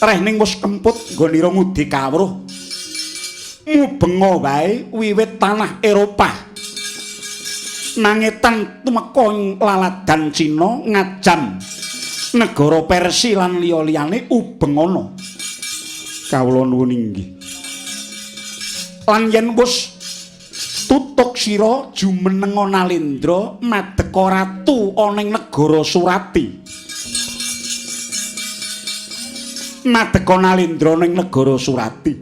Rehning wis kemput nggonira ngudi kawruh. Mubenga wae wiwit tanah Eropah. Nangetan tumeka laladan Cina ngajam negara Persia lan liya-liyane ubengana. Kawula nuwun inggih. Lan yen wis tutuk sira jumenenga Nalendra madeka ratu ana ing negara Surati. Madeka Nalendra ning negara Surati.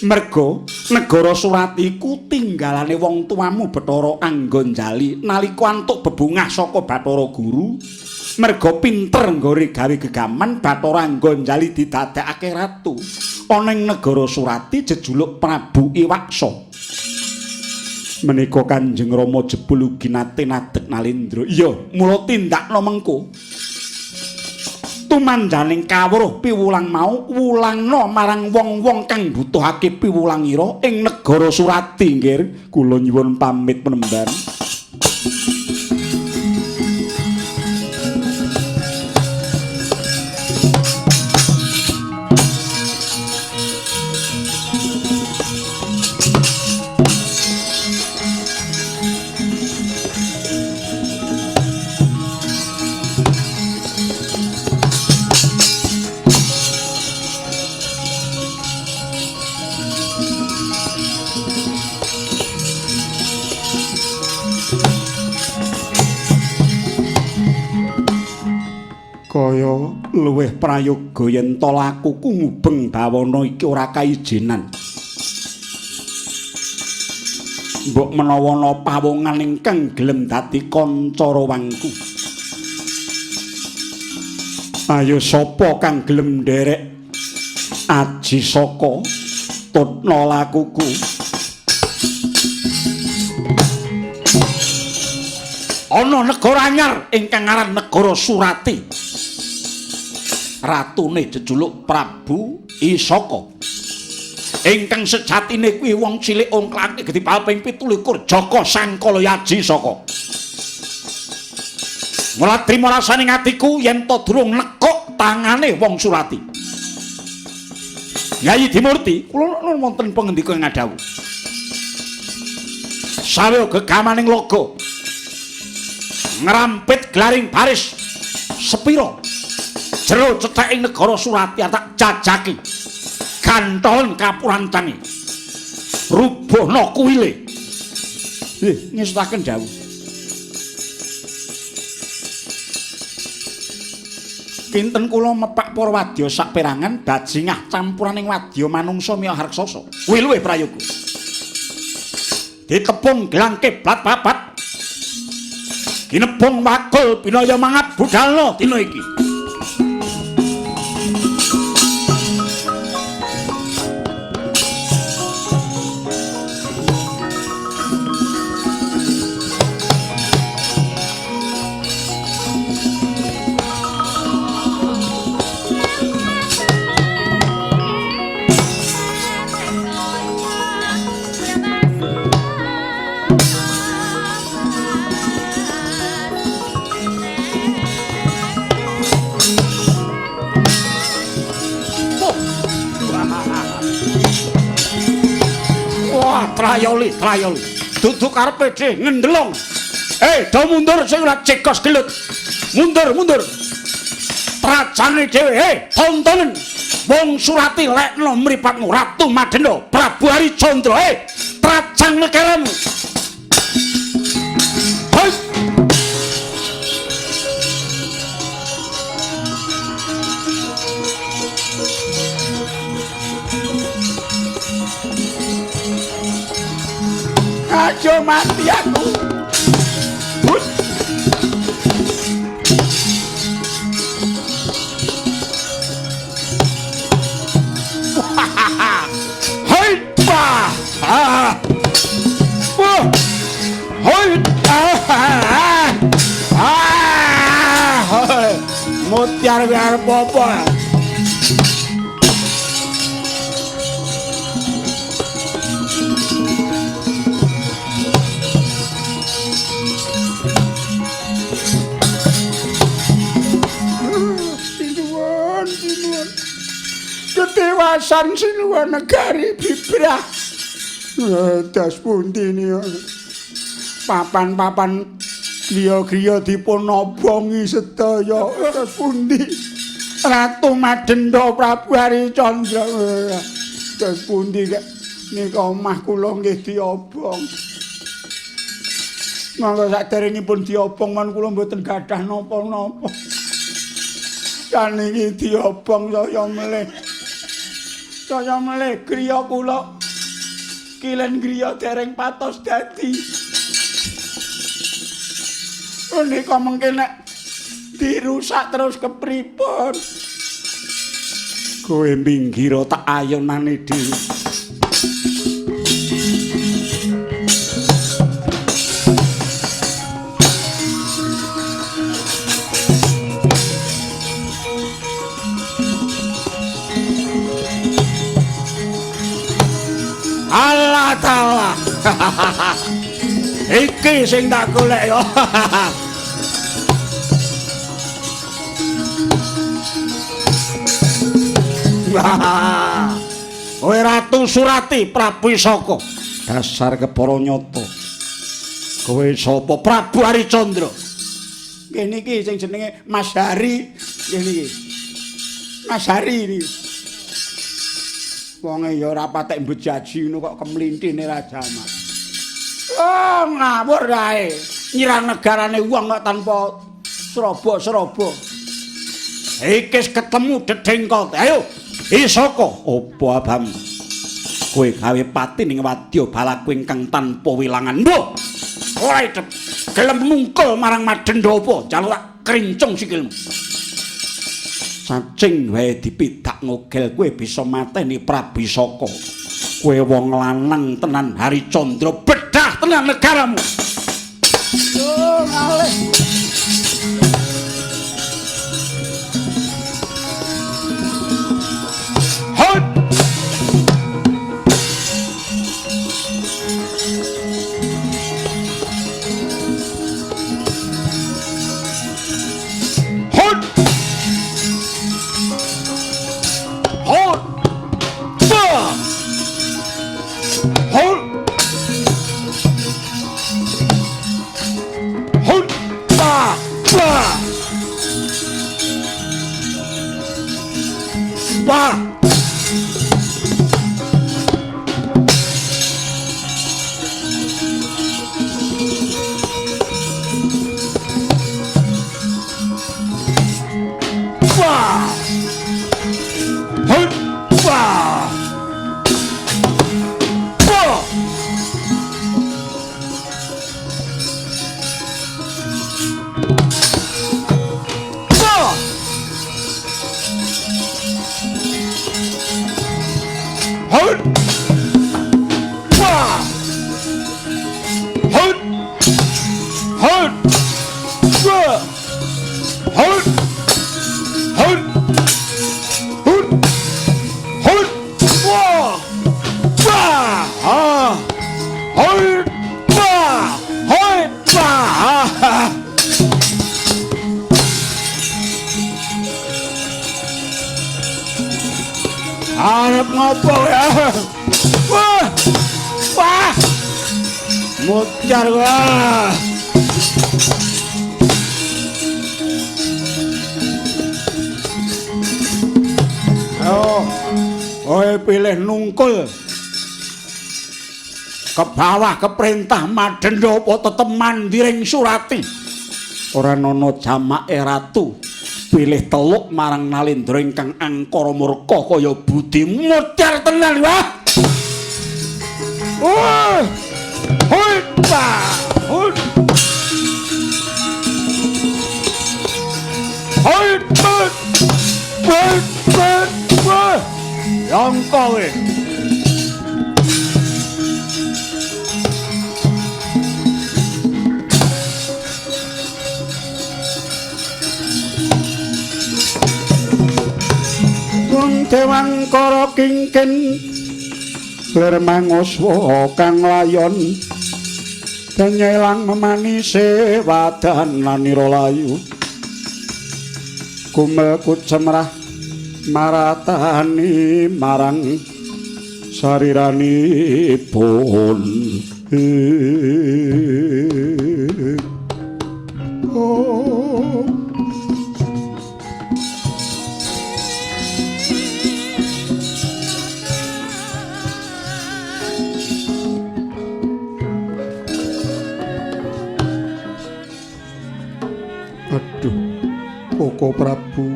Merga negara Surati iku tinggalane wong tuamu Bathara Anggonjali nalika antuk bebungah saka Bathara Guru. Merga pinter nggone gawe gegaman, Bathara Anggonjali didadekake ratu ana ing negara Surati jejuluk Prabu Iwaksa. Menika Kanjeng Rama jebul ugi nate nadhek Nalendra. Iya, mula tindakna mengko. Tumanjaning kawruh piwulang mau wulangna marang wong-wong kang mbutuhake piwulangira ing negara Surati nggih. Kula nyuwun pamit penemban. Kaya luwih prayoga yen to lakuku ngubeng bawana iki ora kaijinan. Mbok menawa ana pawongan ingkang gelem dadi kanca rawangku. Ayo sapa kang gelem nderek aji saka tutna lakuku. Ana negara anyar ingkang aran negara Surati. Ratune jejuluk Prabu Isaka. Ingkang sejatine kuwi wong cilik ongklake gedhi ping 27 Jaka Sangkala Yaji Saka. Mula trima rasane atiku yen to durung nekuk tangane wong Surati. Yayi Dimurti, kula nuwun wonten pangendika ing ngadhawuh. Sawe gegamaning laga. Ngrampit glaring baris sepira jero cethek ing negara Surati tak jajaki. Gantholen kapurancange. Rubuhna kuwile. Nggih, ngestokaken dawuh. Kinten kula mepak para wadya saperangan bajingah campuraning wadya manungsa miya raksasa. Kuwi luwih prayoga. Ditepung gelang kiblat papat. Kinepung wakul binaya mangap budalna dina iki. Trayoli, trayoli. Duduk karepe dhewe ngendelong. Do mundur sing ora cekos gelut. Mundur, mundur. Trajane dhewe, tontonen. Wong Surati lekno mripatmu Ratu Madenda, Prabu Haricandra. Trajang negaramu. Hoi. Aja mati aku. Bus. Hoi pa. Ah. Wah. Hoi. Ah. Ah. Mutiar arep apa? Katewasan sinuwun negari bibrah. Das pundi niku? Papan-papan griya-griya dipun obongi sedaya. Das pundi? Ratu Madenda Prabu Haricandra. Das pundi kek nika omah kula nggih diobong. Monggo saderengipun diobong mon kula mboten gadah napa-napa. Saniki diobong saya melih. Saya melih griya kula. Kilen griya dereng patos dadi. Menika mengke nek dirusak terus kepripun? Kowe minggir tak ayonane dhewe. Allah ta'ala. Iki sing tak golek yo. Kowe Ratu Surati Prabu Isaka. Dasar kepara nyata. Kowe sapa? Prabu Haricandra. Nggih niki sing jenenge Mas Hari. Nggih niki. Mas Hari niki. Wonge ya ora patek mbejaji ngono kok kemlintine Raja Mas. Oh, ngawur ae. Nyirang negarane wong kok tanpa srobo-srobo. Iki ketemu dedengkot. Ayo, Isaka, opo abang? Kowe gawe pati ning wadya balaku ingkang tanpa wilangan. Mbah. Ora idep. Gelem nungkul marang Madenda apa? Jaluk tak krincung sikilmu. Cacing wae dipidak ngogel kowe bisa mateni Prabu Isaka. Kowe wong lanang tenan Haricandra, bedah tenan negaramu. Yo ngalih. Hot. Hot. Hot. Ba. Hot. Hot. Ba. Ba. Ba. Ba. Hot. Ba. Ba. Ba. Hot. Ba. Hot. Hot. Ba. Hot. Hot. Hot. Hot. Ba. Ba. Ah. Hot. Ba. Hot. Ba. Ah. Arep ngopo ya? Wah. Wah. Mutyar wah. Ayo. Kowe pilih nungkul. Ke bawah ke perintah Madenda apa tetep mandiring Surati. Ora ana jamake ratu. Pilih teluk marang Nalendra ingkang angkara murka kaya budi mutyar tenan wah. Wah. Hoi pa. Hoi. Hoi pa. Hoi pa. Wah. Yongko kowe. Wong Dewangkara kingkin lir manguswa kang layon denyelang memanise wadan lanira layu kumel kucemrah Maratani marang sariranipun. Oh. Aduh, Koko Prabu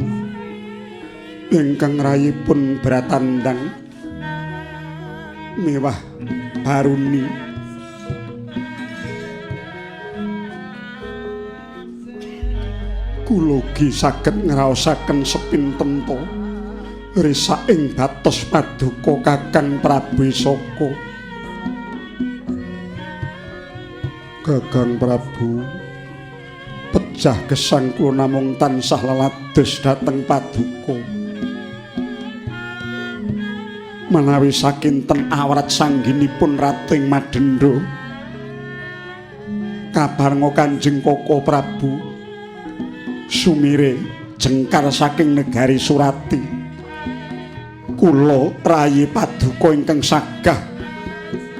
ingkang rayipun Bratandang mewah Baruni, kula ugi saged ngraosaken sepinten to risaking batos paduka Kakang Prabu Isaka. Kakang Prabu, pejah gesang kula namung tansah lelados dhateng paduka. Menawi sakinten awrat sangginipun Ratu ing Madendha, kabarnga Kanjeng Koko Prabu sumire jengkar saking negari Surati, kula rayi paduka ingkang sagah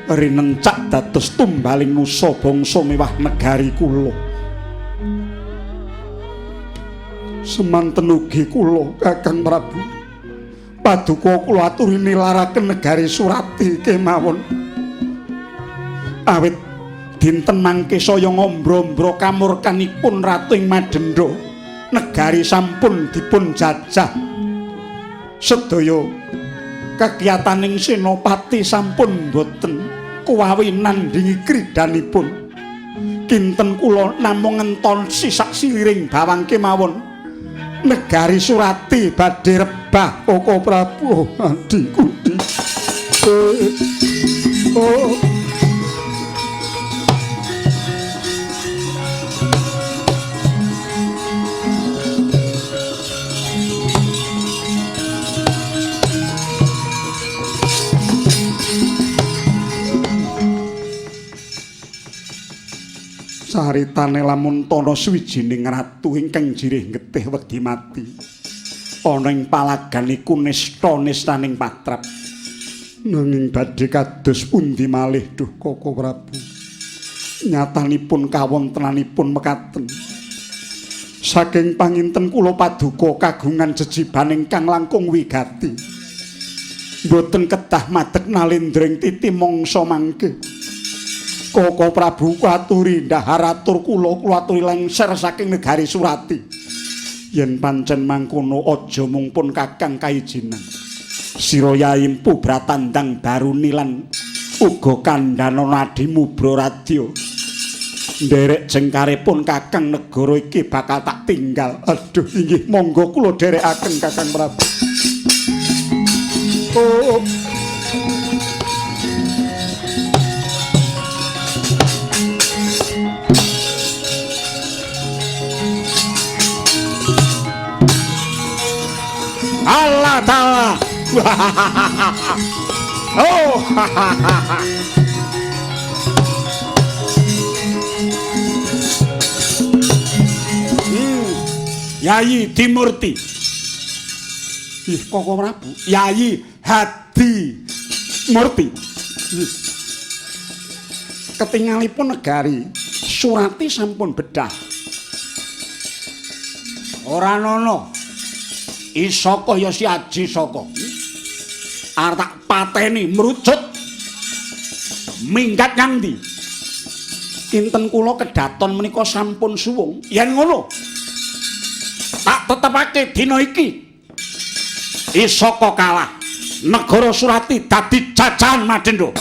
rinencak dados tumbaling nusa bangsa mewah negari kula. Semanten ugi kula Kakang Prabu, paduka kula aturi nilaraken negari Surati kemawon. Awit dinten mangke saya ngombro-ombro kamurkanipun Ratu ing Madendha, negari sampun dipun jajah. Sedaya kekiyataning senopati sampun boten kuwawi nandhingi kridanipun. Kinten kula namung ngentosi sak siliring bawang kemawon. Negari Surati badhe rebah Koko Prabu. Adi kudi. Oh. Caritane lamun tana suwijining ratu ingkang jirih getih wedi mati ana ing palagan iku nista-nistaning patrap. Nanging badhe kados pundi malih duh Koko Prabu, nyatanipun kawontenanipun mekaten. Saking panginten kula paduka kagungan jejiban ingkang langkung wigati. Mboten kedah madeg nalendra ing titi mangsa mangke. Koko Prabu aturi ndahar atur kula, kula aturi lengser saking negari Surati. Yen pancen mangkono aja mung pun Kakang kaijinan. Sira Yai Empu Bratandang Baruni lan uga kandhanana adimu Bradya. Nderek jengkaripun Kakang negara iki bakal tak tinggal. Aduh inggih monggo kula dherekaken Kakang Prabu. Oh. Allah ta'ala. Oh. Yayi Dimurti. Ih, Koko Prabu. Yayi Hadi Murti. Ketingalipun negari Surati sampun bedah. Ora nono Isaka ya si Aji Saka. Arep tak pateni mrucut. Minggat nyang ndi? Kinten kula kedaton menika sampun suwung. Yen ngono, tak tetepake dina iki. Isaka kalah. Negara Surati dadi jajahan Madendha.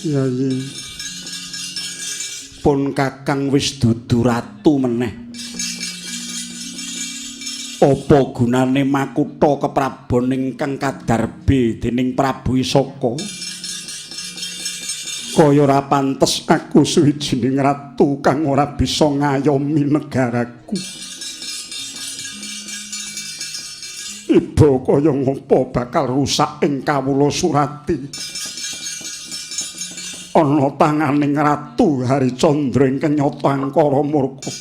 Yayi, pun Kakang wis dudu ratu meneh. Apa gunane makutha keprabon ingkang kadarbe dening Prabu Isaka? Kaya ora pantes aku suwijining ratu kang ora bisa ngayomi negaraku. Iba kaya ngopo bakal rusak ing kawula Surati. Ana tanganing Ratu Haricandra ingkang nyata angkara murka.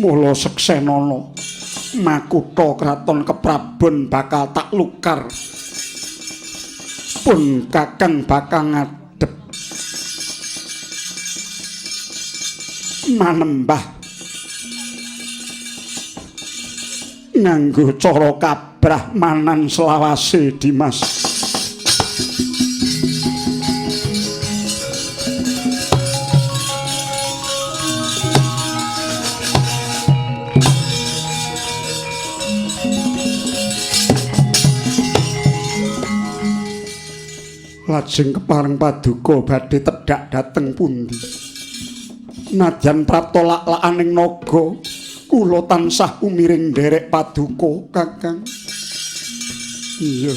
Mula seksenana makutha kraton keprabon bakal tak lukar. Pun Kakang bakal ngadhep manembah nganggo cara kabrahmanan selawase, Dimas. Lajeng kepareng paduka badhe tedhak dhateng pundi? Nadyan prapta lak-lakaning naga, kula tansah umiring nderek paduka, Kakang. Iya.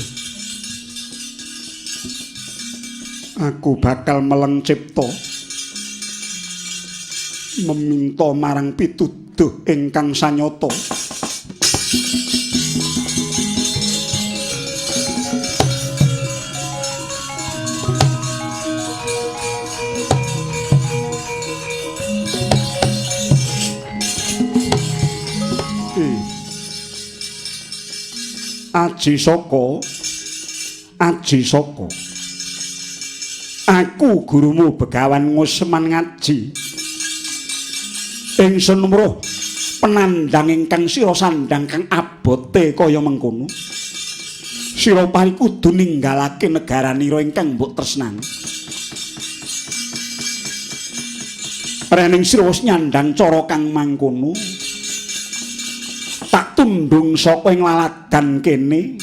Aku bakal meleng cipta meminta marang pituduh ingkang sanyata. Aji Saka, Aji Saka, aku gurumu Begawan Ngusman ngaji. Ingsun weruh penandang ingkang sira sandang kang abote kaya mengkono. Sira pari kudu ninggalake negaranira ingkang mbok tresnani. Rening sira wis nyandang cara kang mangkono, tak tundung saka ing laladan kene.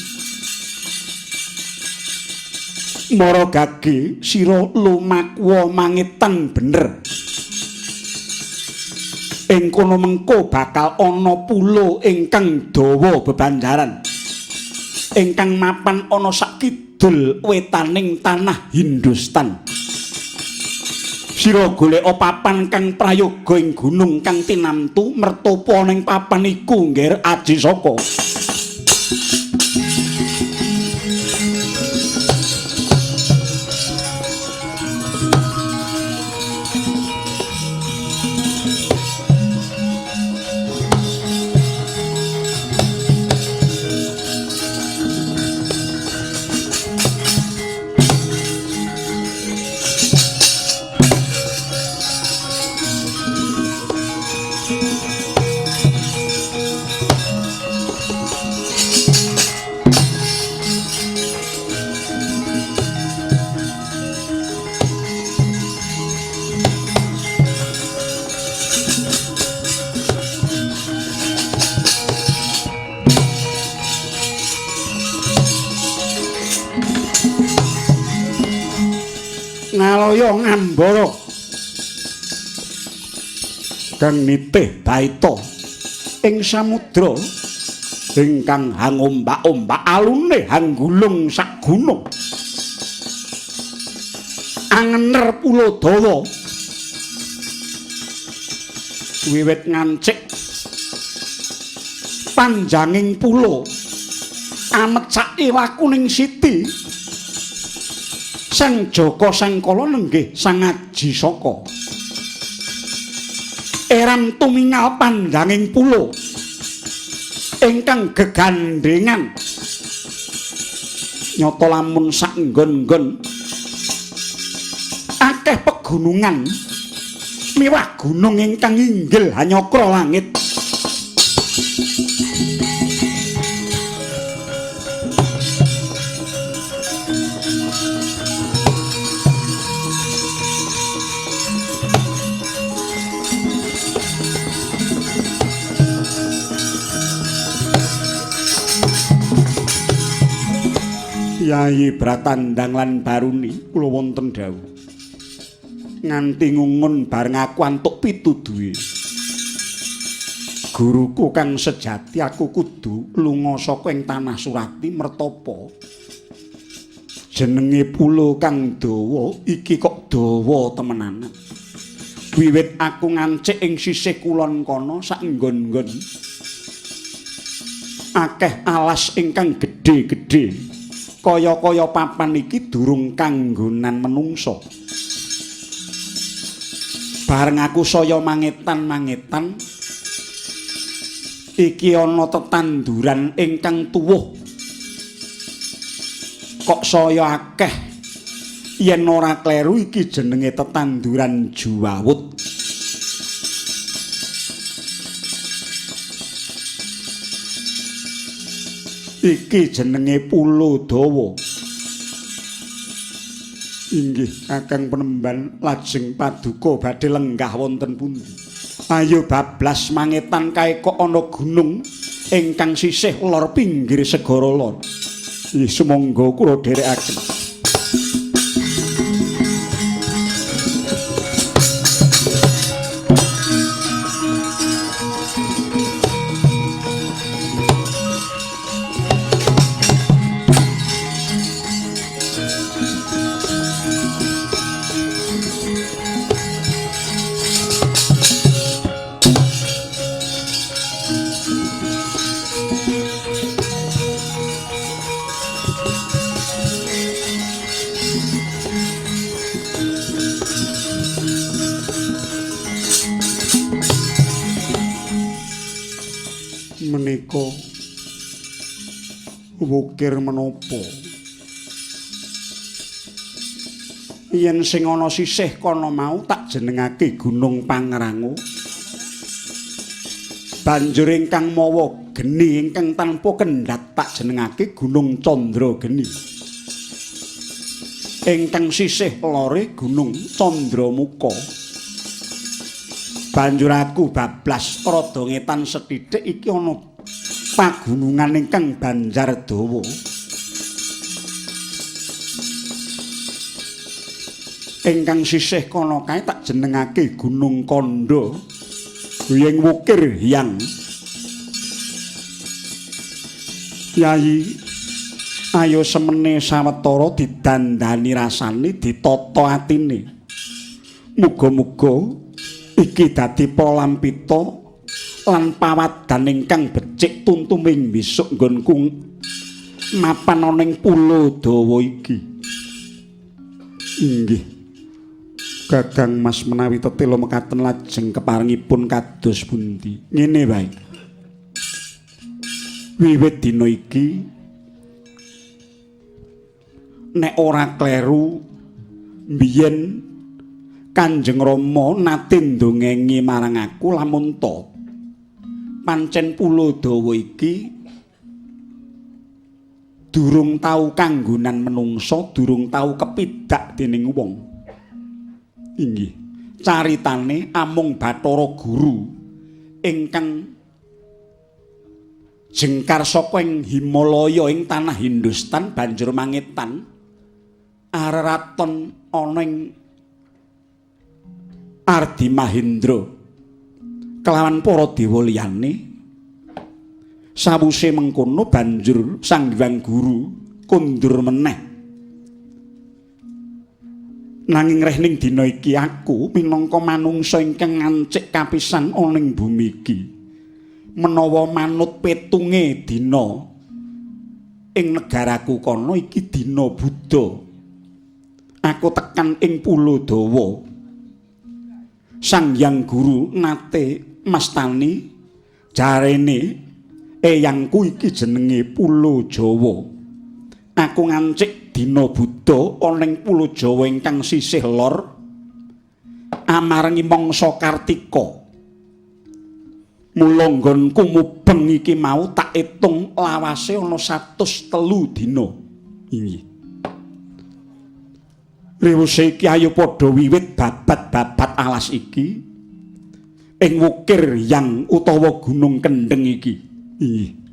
Mara gage sira lumakuwa mangetan bener. Ing kono mengko bakal ana pulo ingkang dawa bebanjaran, ingkang mapan ana sakidul wetaning tanah Hindustan. Sira goleka papan kang prayoga ing gunung kang tinamtu, mertopa ning papan iku, Ngger Aji Saka. Ngalaya ngambara kang nitih baita ing samudra ingkang hangombak-ombak alune hanggulung sak gunung. Angener pulo dawa wiwit ngancik panjanging pulo amecake wakuning siti. Sang Jaka Sangkala nenggih Sang Aji Saka. Eram tumingal panjanging pulo ingkang gegandhengan. Nyata lamun sak nggon-nggon akeh pegunungan miwah gunung ingkang inggil hanyakra langit. Yayi Bratandang lan Baruni kula wonten dawuh. Nganti ngungun bareng aku antuk pituduhe. Guruku kang sejati aku kudu lunga saka ing tanah Surati mertapa. Jenenge pulo kang dawa iki kok dawa temenanan. Wiwit aku ngancik ing sisih kulon kono sak nggon-nggon. Akeh alas ingkang gedhe-gedhe. Kaya-kaya papan iki durung kanggonan menungsa. Bareng aku saya mangetan-mangetan iki ana tetanduran ingkang tuwuh. Kok saya akeh yen ora kleru iki jenenge tetanduran juwawut. Iki jenenge Pulo Dawa. Inggih Kakang Penemban lajeng paduka badhe lenggah wonten pundi? Ayo bablas mangetan kae kok ana gunung ingkang sisih lor pinggir segara lor. Ih sumangga kula dherekaken. Menika wukir menapa? Yen sing ana sisih kono mau tak jenengake Gunung Pangrango. Banjur ingkang mawa geni ingkang tanpa kendhat tak jenengake Gunung Candrageni. Ingkang sisih lore Gunung Candramuka. Banjur aku bablas rada ngetan sethithik iki ana pagunungan ingkang banjar dawa. Ingkang sisih kono kae tak jenengake Gunung Kandha. Yen wukir hyang. Yayi, ayo semene sawetara didandani rasane, ditata atine. Muga-muga iki dadi palampita lan pawadan ingkang becik tuntuming besok nggonku mapan ana ing Pulo Dawa iki. Inggih. Kakang Mas menawi tetela mekaten lajeng keparengipun kados pundi? Ngene wae. Wiwit dina iki nek ora kleru mbiyen Kanjeng Rama nate ndongengi marang aku lamun ta pancen Pulo Dawa iki durung tau kanggonan menungsa, durung tau kepidak dening wong. Inggih. Caritane amung Bathara Guru ingkang jengkar saka ing Himalaya ing tanah Hindustan banjur mangetan areraton ana ing Ardi Mahendra kelawan para dewa liyane. Sawuse mengkono banjur Sang Hyang Guru kondur meneh. Nanging reh ning dina iki aku minangka manungsa ingkang ngancik kapisan ana ing bumi iki, menawa manut petunge dina ing negaraku kono iki dina Buddha, aku tekan ing Pulo Dawa. Sang Hyang Guru nate mastani jarene eyangku iki jenenge Pulo Jawa. Aku ngancik dina Buddha ana ing Pulo Jawa ingkang sisih lor amarengi mangsa Kartika. Mula nggonku mubeng iki mau tak etung lawase ana 103 dina. Inggih. Rewuse iki ayo padha wiwit babat-babat alas iki ing wukir yang utawa Gunung Kendeng iki. Inggih.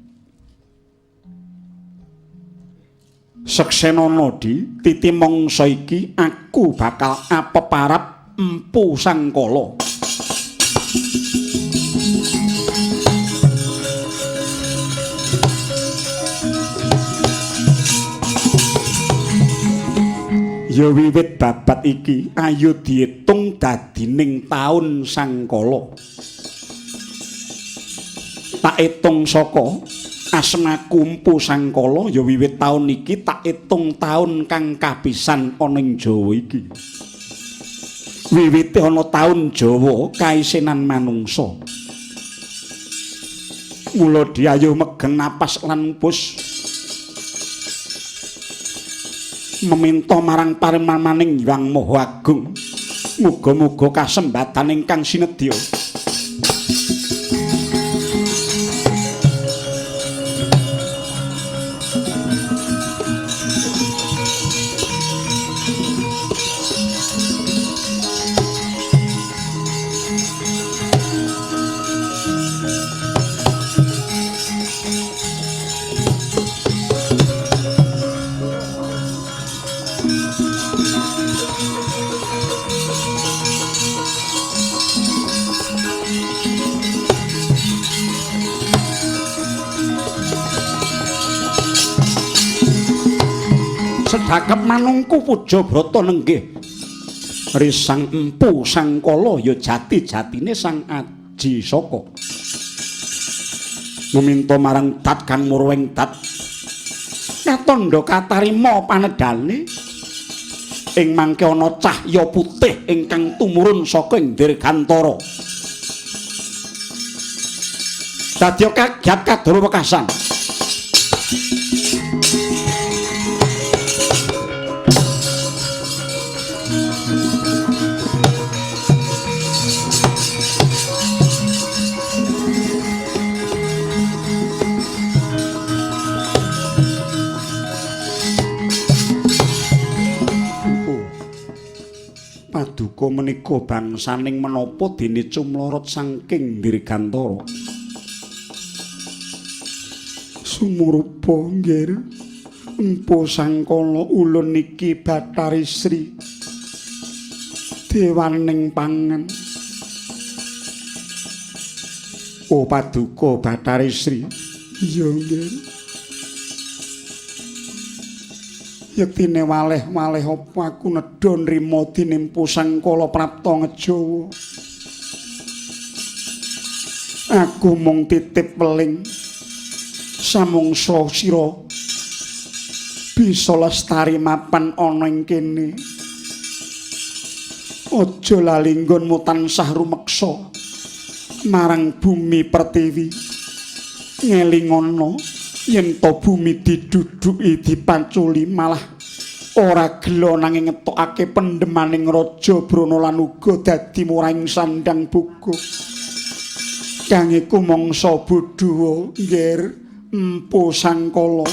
Seksenana di titi mangsa iki aku bakal apeparap Empu Sangkala. Ya wiwit babat iki ayo diitung dadining taun Sangkala. Tak itung saka asmaku Empu Sangkala ya wiwit taun iki tak itung taun kang kapisan ana ing Jawa iki. Wiwite ana taun Jawa kaisenan manungsa. Mula diayo megeng napas lan pus meminta marang parimamaning Hyang Maha Agung. Muga-muga kasembatan ingkang sinedya. Sedhakep manungku puja brata nenggih Risang Empu Sangkala ya jati-jatine Sang Aji Saka. Meminta marang dat kang murwing dat katandha katarima panedhane ing mangke ana cahya putih ingkang tumurun saka ing dirgantara. Dadya kagyat kadara wekasan. Paduka menika bangsaning menapa dene cumlorot saking dirgantara. Sumurupa nggih Empu Sangkala ulun niki Bathari Sri dewaning pangan. Oh paduka Bathari Sri. Iya nggih. Yektine waleh-waleh apa aku nedha nrima dene Empu Sangkala prapta ngejawa. Aku mung titip weling samangsa sira bisa lestari mapan ana ing kene. Aja lali nggonmu tansah rumeksa marang bumi pertiwi. Ngelingono yen to bumi diduduki dipaculi malah ora gela nanging ngetokake pendemaning Raja Brana lan uga dadi murahing sandang boga. Kang iku mangsa bodho nggih Empu Sangkala.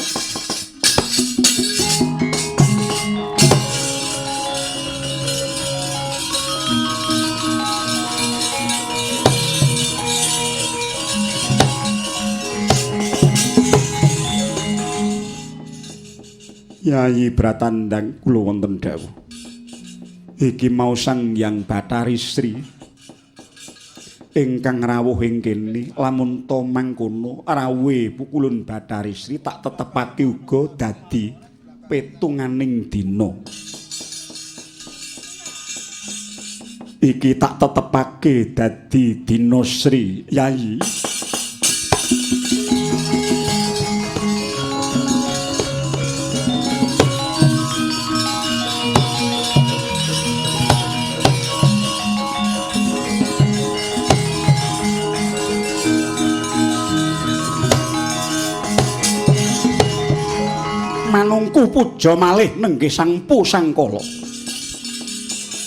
Yayi Bratandang kula wonten dawuh. Iki mau Sang Hyang Bathari Sri ingkang rawuh ing kene lamun ta mangkono rawuhe pukulun Bathari Sri tak tetepake uga dadi petunganing dina. Iki tak tetepake dadi dina Sri Yayi. Manungku puja malih nenggih Sang Empu Sangkala.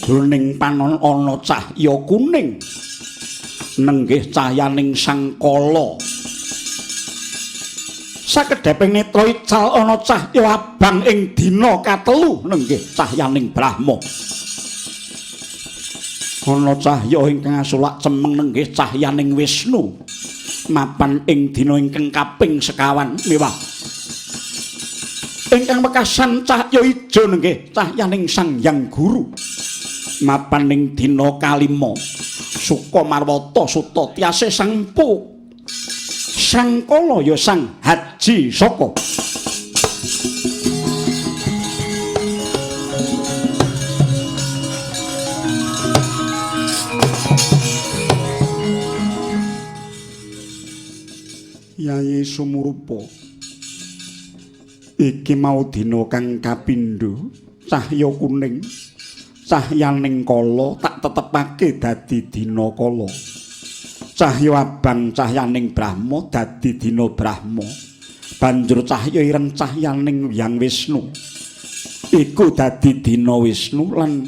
Jroning panon ana cahya kuning nenggih cahyaning Sangkala. Sakedheping netra ical ana cahya abang ing dina katelu nenggih cahyaning Brahma. Ana cahya ingkang asulak cemeng nenggih cahyaning Wisnu. Mapan ing dina ingkang kaping sekawan mewah. Ingkang wekasan cahya ijo nggih cahyaning Sang Hyang Guru. Mapan ing dina kalima Suka Marwata Suta tiase Sang Empu Sang Kala ya Sang Haji Saka. Yayi Sumurupa, iki mau dina kang kapindho, cahya kuning cahyaning kala tak tetepake dadi dina kala. Cahya abang cahyaning Brahma dadi dina Brahma. Banjur cahya ireng cahyaning Hyang Wisnu iku dadi dina Wisnu, lan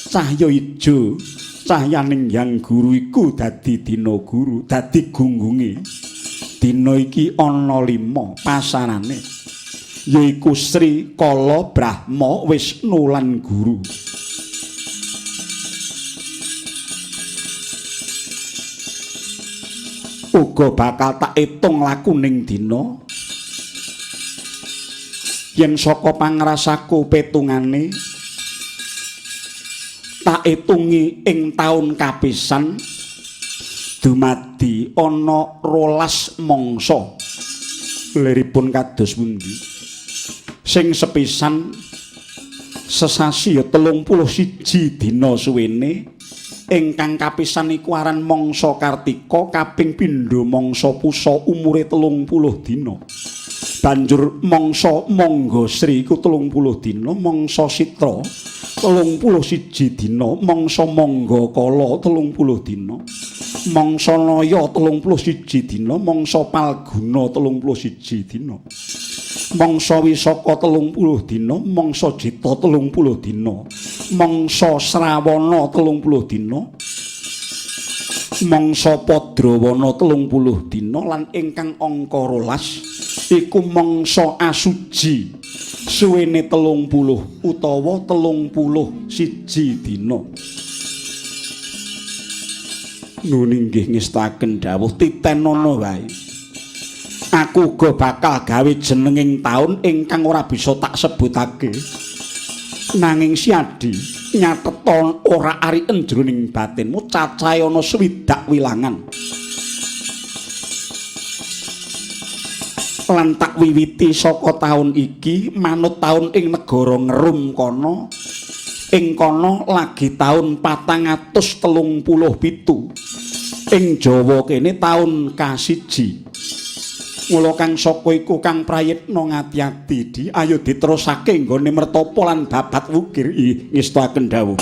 cahya ijo cahyaning Hyang Guru iku dadi dina Guru, dadi gunggunge. Dina iki ana 5 pasarane, yaiku Sri, Kala, Brahma, Wisnu lan Guru. Uga bakal tak etung lakuning dina yen saka pangrasaku petungane tak etungi ing taun kapisan dumadi ana 12 mangsa. Liripun kados pundi? Sing sepisan sesasi ya 31 dina suwene. Ingkang kapisan iku aran mangsa Kartika, kaping pindho mangsa Pusa umure 30 dina. Banjur mangsa Mangga Sri iku 30 dina, mangsa Sitra 31 dina, mangsa Mangga Kala 30 dina, mangsa Naya 31 dina, mangsa Palguna 31 dina, mangsa Wisaka 30 dina, mangsa Jita 30 dina, mangsa Srawana 30 dina, mangsa Padrawana 30 dina, lan ingkang angka 12 iku mangsa Asuji suwene 30 utawa 31 dina. Nun inggih ngestaken dawuh, titenono wae. Aku uga bakal gawe jenenging taun ingkang ora bisa tak sebutake. Nanging Siadi nyateton ora ariken jroning batinmu cacahe ana 60 wilangan. Lan tak wiwiti saka taun iki manut taun ing negara Ngerum kono. Ing kono lagi taun 437. Ing Jawa kene taun ka-1. Mula kang saka iku kang prayitna ngati-ati di ayo diterusake nggone mertapa lan babat wukir. Ngestakaken dawuh.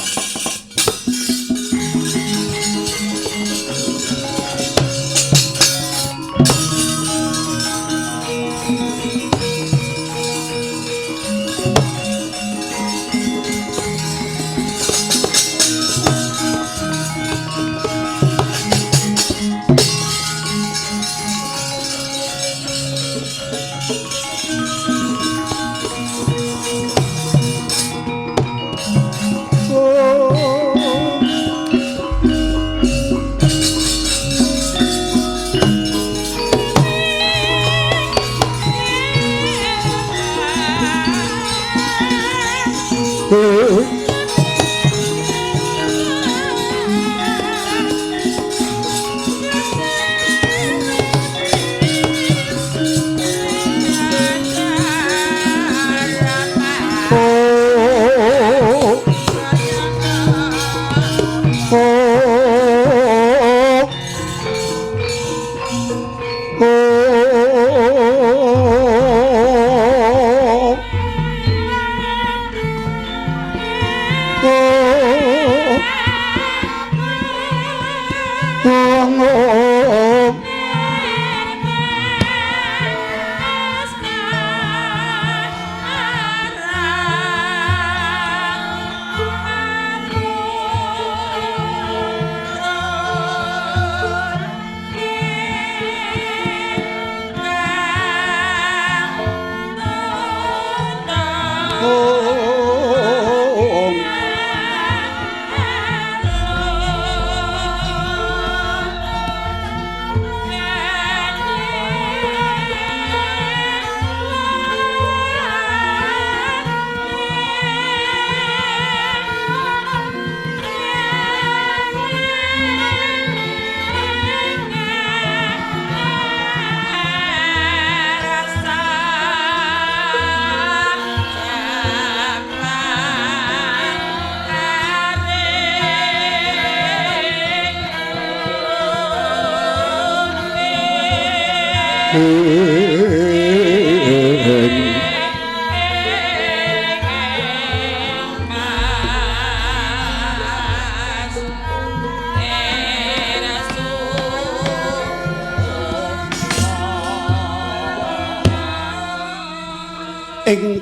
Ing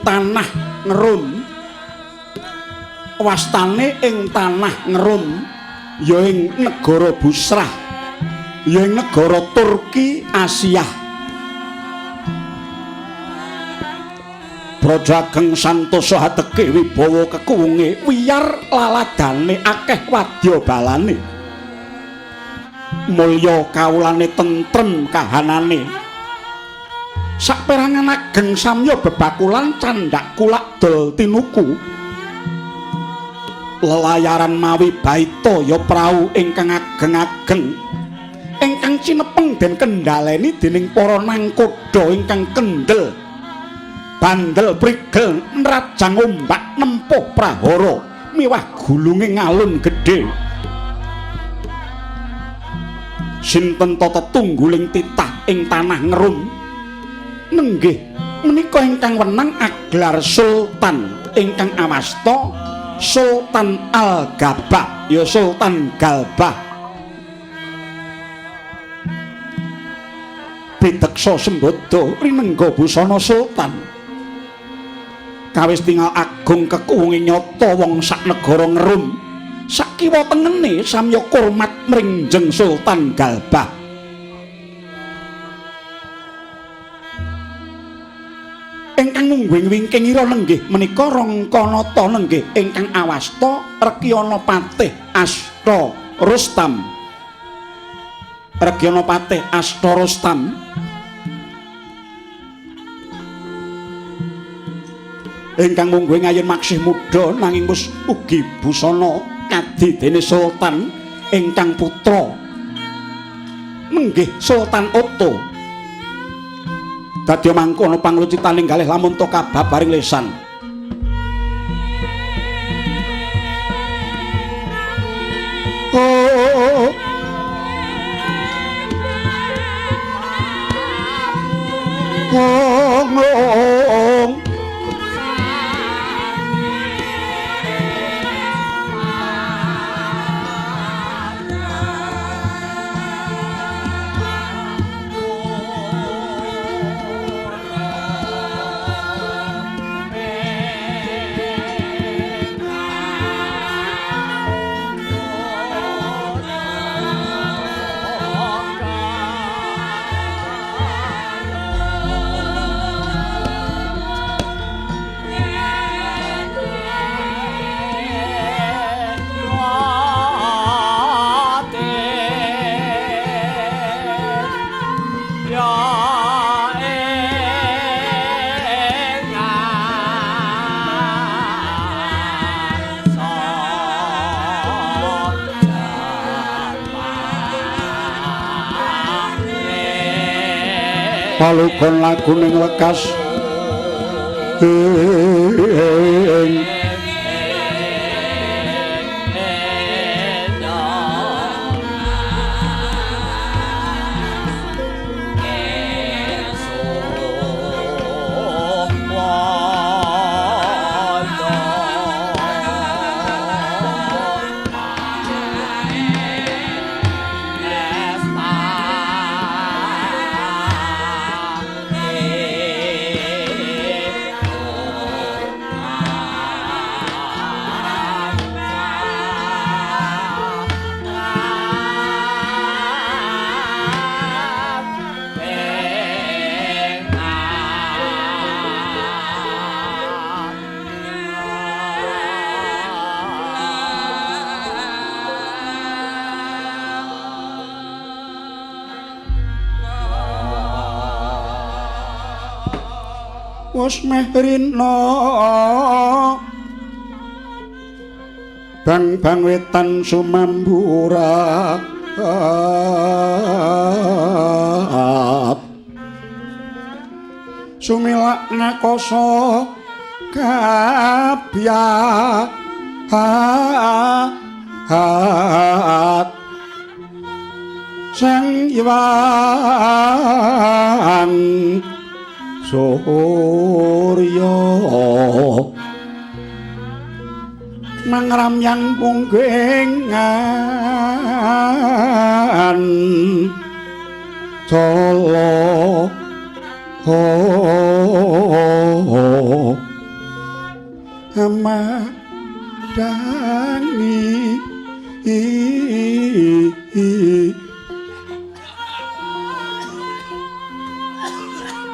tanah Ngerum, wastane ing tanah Ngerum ya ing negara Busrah, ya ing negara Turki Asia. Praja ageng santosa hateke wibawa kekuwunge wiyar laladane akeh wadya balane, mulya kawulane tentrem kahanane. Saperangan ageng samya bebakulan candhak kulak dol tinuku, lelayaran mawi baita ya prau ingkang ageng-ageng ingkang cinepeng den kendhaleni dening para nangkoda ingkang kendel bandel prigel nrajang ombak nempuh prahara miwah gulunge ngalun gedhe. Sinten ta tetungguling titah ing tanah Ngerum? Nenggih menika ingkang wenang aglar Sultan ingkang awasta Sultan Al-Gabah, ya Sultan Galbah. Pideksa sembada rinengga busana sultan. Kawis tingal agung kekuwunge nyata wong sak negara Ngerum. Sakiwa tengene samya kurmat mringjeng Sultan Galbah. Ingkang mungguing wingking ira nenggih menika Rangkanata nenggih ingkang awasta Rekyana Patih Asta Rustam. Rekyana Patih Asta Rustam ingkang mungguing ayun maksih muda nanging wis ugi busana kadi dene sultan ingkang putra nenggih Sultan Otto. Dadya mangkono panglucitaning galih lamun ta kababaring lesan. Oh, oh, oh, oh. Palugon laguning lekas ing wis meh rina bang-bang wetan sumamburat sumilak ngakoso kabyahat Sang Hyang Surya mangramyang punggengan cala amadani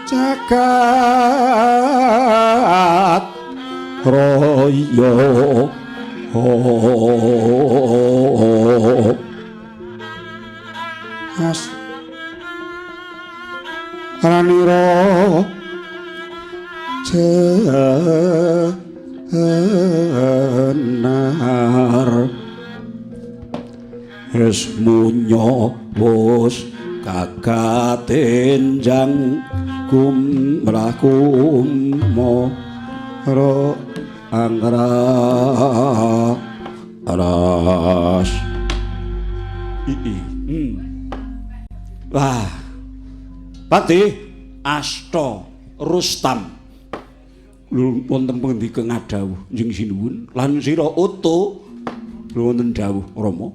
jagat raya. As ranira jenar wis munyo wis kagatenjang gumrah kumara anggra ras. Wah, Patih Asta Rustam wonten pundi ngadhawuh njing sinuwun lan sira Utu wonten dawuh Rama.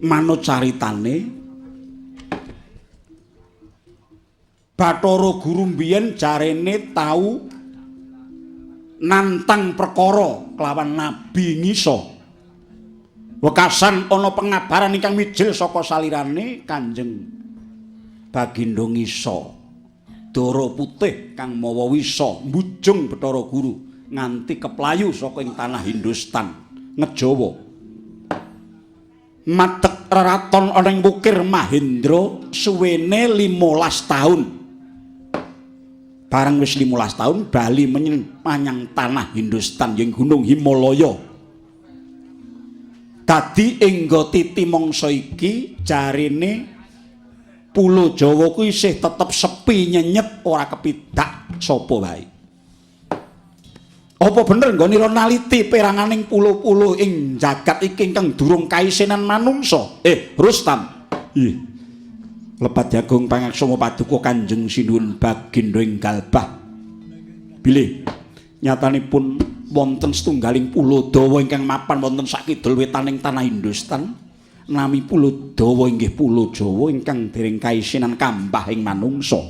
Manut caritane Bathara Guru mbiyen jarene tau nantang perkara kelawan Nabi Ngisa. Wekasan ana pengabaran ingkang mijil saka salirane Kanjeng Bagindo Ngisa. Dara putih kang mawa wisa mbujung Bathara Guru nganti keplayu saka ing tanah Hindustan Ngejawa. Matek reraton ana ing Wukir Mahendra suwene 15 taun. Bareng wis 15 taun bali menyang tanah Hindustan ing Gunung Himalaya. Dadi engga titi mangsa iki jarene Pulo Jawa kuwi isih tetep sepi nyenyep ora kepidak sapa wae. Apa bener nggonira naliti peranganing pulo-pulo ing jagat iki ingkang durung kaisenan manungsa? Rustam. Ih. Lepat jagung pangaksama paduka Kanjeng Sinuwun Bagindo ing Galbah. Bilih nyatanipun wonten setunggaling pulo dawa ingkang mapan wonten sakidul wetaning tanah Hindustan. Nami pulo dawa inggih pulo Jawa ingkang dereng kaisinan kambah ing manungsa.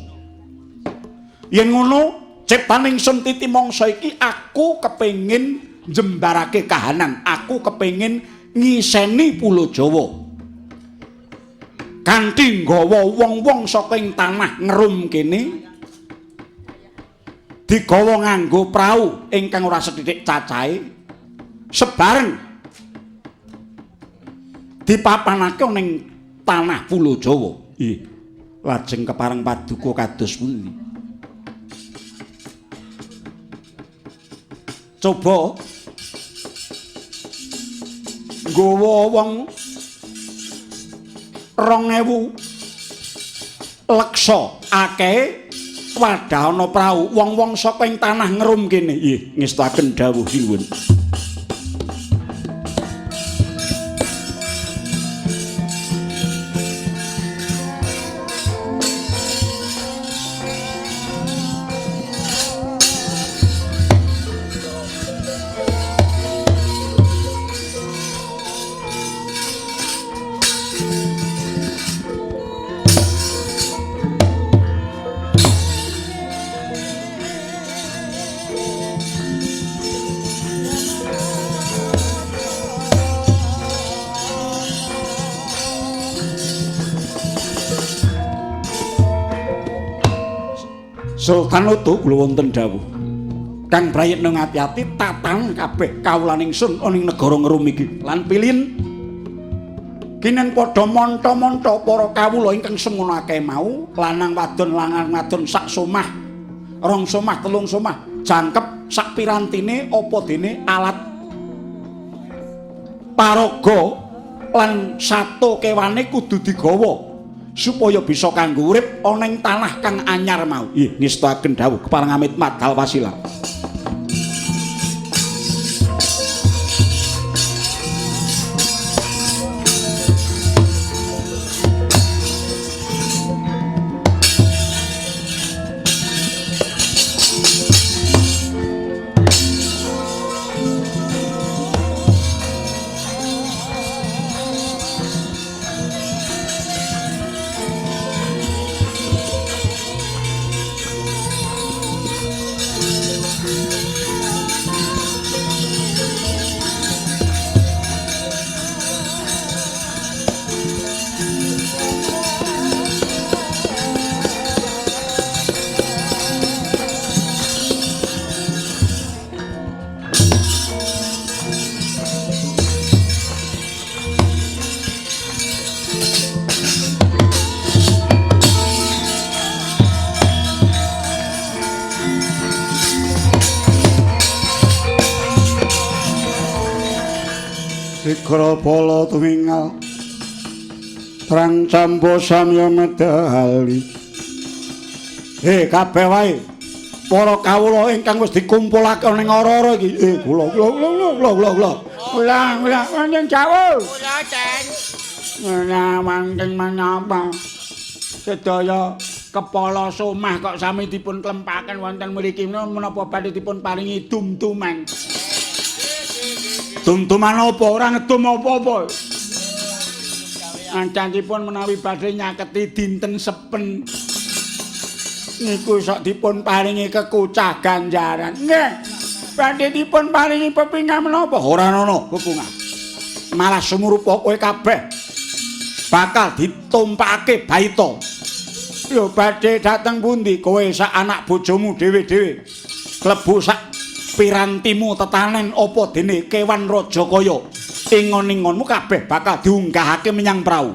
Yen ngono, ciptaning ingsun titi mangsa iki aku kepengin njembarake kahanan, aku kepengin ngiseni pulo Jawa. Kanthi nggawa wong-wong saka ing tanah ngerum kene digawa nganggo prau ingkang ora sethithik cacahe sebareng dipapanake ning tanah Pulo Jawa. Ih, lajeng kepareng paduka kados pundi? Coba nggawa wong 2000 leksa akeh wadah ana prau wong-wong saka ing tanah ngerum kene. Ih, ngestuaken dawuh sinuwun. Sultan Utu kula wonten dawuh. Kang prayitna ngati-ati tatan kabeh kawulaning sun ana ing negara Ngerum iki. Lan pilin kinen padha monto-monto para kawula ingkang semono akeh mau, lanang wadon sak somah, rong somah, telung somah, jangkep sak pirantine apa dene alat paraga lan sato kewane kudu digawa supaya bisa kanggo urip ana ing tanah kang anyar mau. Ih, ngestakaken dawuh kepareng amit madal wasilah. Sigra bala tumingal terang campo samya medali. Kabeh wae para kawula ingkang wis dikumpulake ning ora-ora iki. Kula kula kula kula kula kula. Kula kula wonten jawuh. Kula ten. Nah, wonten menapa? Sedaya kepala somah kok sami dipun klempaken wonten mriki menapa badhe dipun paringi dum-duman. Dum-duman apa? Ora ngedum apa-apa. Ancantipun menawi badhe nyaketi dinten sepen niku sok dipun paringi kekucah ganjaran. Nggih. Badhe dipun paringi pepingah menapa? Ora ana pepungah. Malah sumurupa kowe kabeh bakal ditumpakake baita. Lho badhe dateng pundi kowe sak anak bojomu dhewe-dhewe? Klebu sak pirantimu tetanen apa dene kewan raja kaya ingon-ingonmu kabeh bakal diunggahake menyang prau.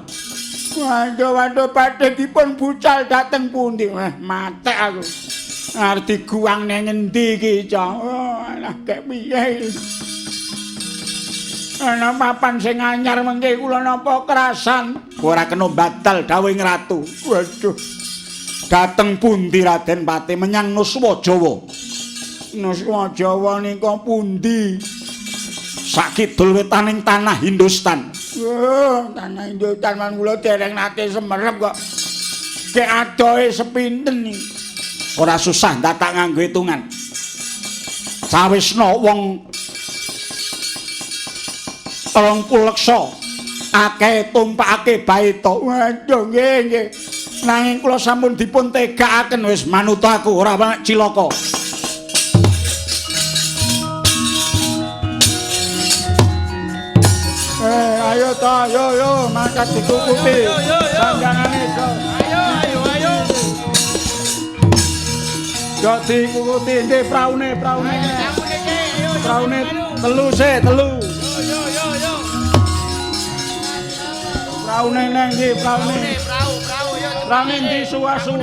Waduh waduh badhe dipun bucal dateng pundi? Matek aku. Arep diguwang nang endi iki, Cah? Alah kek piye iki? Ana papan sing anyar mengke kula napa kerasan? Ora kena batal dawuhing ratu. Waduh. Dateng pundi Raden Pati menyang Nuswa Jawa? Nuswa Jawa nika pundi? Sakidul wetaning tanah Hindustan. Oh, tanah Hindustan man kula dereng nate semerep kok. Kek adohe sepinten iki? Ora susah ndatak nganggo hitungan. Sawisna wong 30 leksa akeh tumpakake baita. Waduh nggih nggih. Nanging kula sampun dipun tegakaken wis manut aku ora cilaka. Ayo ta, yo yo mangkat dikukuti. Sanjangane iso. Ayo ayo ayo. Yo dikukuti ndi praune, praune. Praune telu se, telu. Yo yo yo. Praune nang ndi praune? Prau, prau yo. Praune ndi suwasu?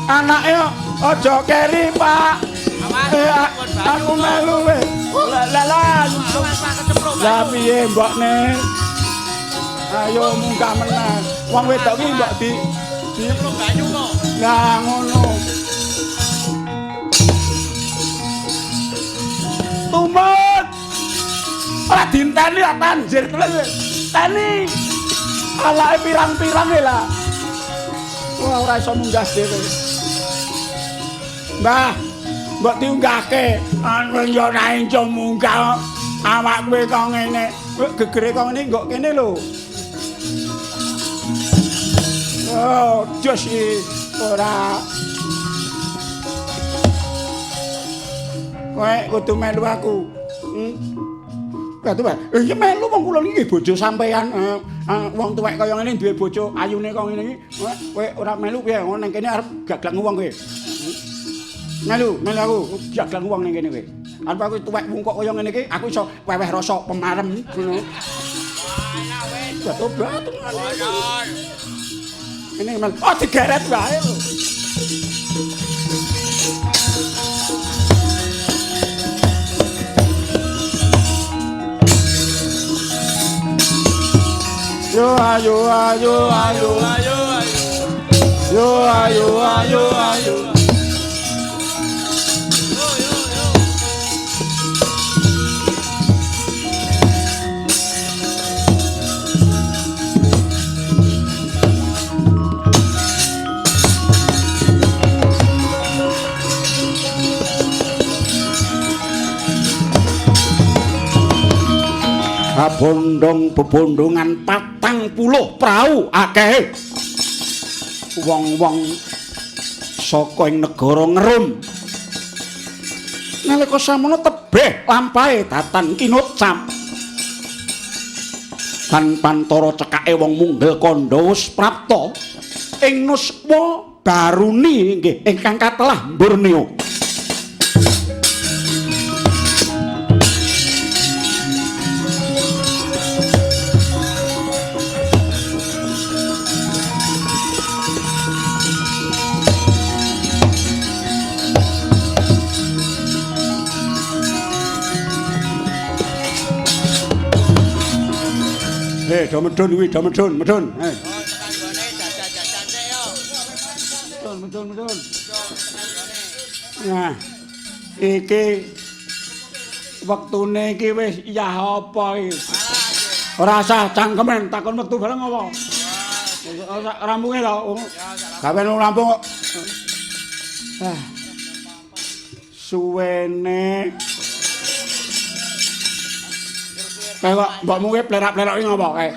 Anake aja keri, Pak. Aku melu weh. Lah lah. Lah piye mbokne? Ayo munggah menang. Wong wedok iki mbok di cemplung banyu kok. Lah ngono. Tumut. Ora dinteni lah tanjir terus. Teni. Alake pirang-pirang e lah. Wah ora iso munggah dhewe. Mbah, mbok diunggahke. Anu yo ora iso munggah. Awak kowe kok ngene. Kowe gegere kok ngene nggo kene lho. Oh, jos iki ora. Kowe kudu melu aku. Waduh, ya melu wong kula niki bojo sampean. Wong tuwek kaya ngene duwe bojo ayune kaya ngene iki. Kowe ora melu piye? Ngono nang kene arep gaglang wong kowe. Melu, melu aku gaglang wong nang kene kowe. Arep aku tuwek wong kok kaya ngene iki, aku iso weweh rasa pemarem ngono. Tobat ngene. Ini mel, oh digeret wae lho. Yo ayo ayo ayo ayo ayo. Yo ayo ayo ayo. Yo yo yo. Kabondong bebondongan 40 prau akeh wong-wong saka ing negara Ngerum. Nalika samono tebih lampahe datan kinocap. Tan pantara cekake wong munggel kandha wis prapta ing nuswa baruni nggih ingkang katelah Borneo. Le, do medun kuwi, do medun, medun. Eh. Oh, tekan gone jajan-jajan sik yo. Medun, medun, medun. Yo, tekan gone. Nah, iki wektune iki wis yah apa iki? Ora usah cangkemen takon wektu bareng apa? Ora rampunge to. Gawe rampung kok. Ah. Suwene. Kae kok mbokmu kuwi plerak-pleroki ngopo kae?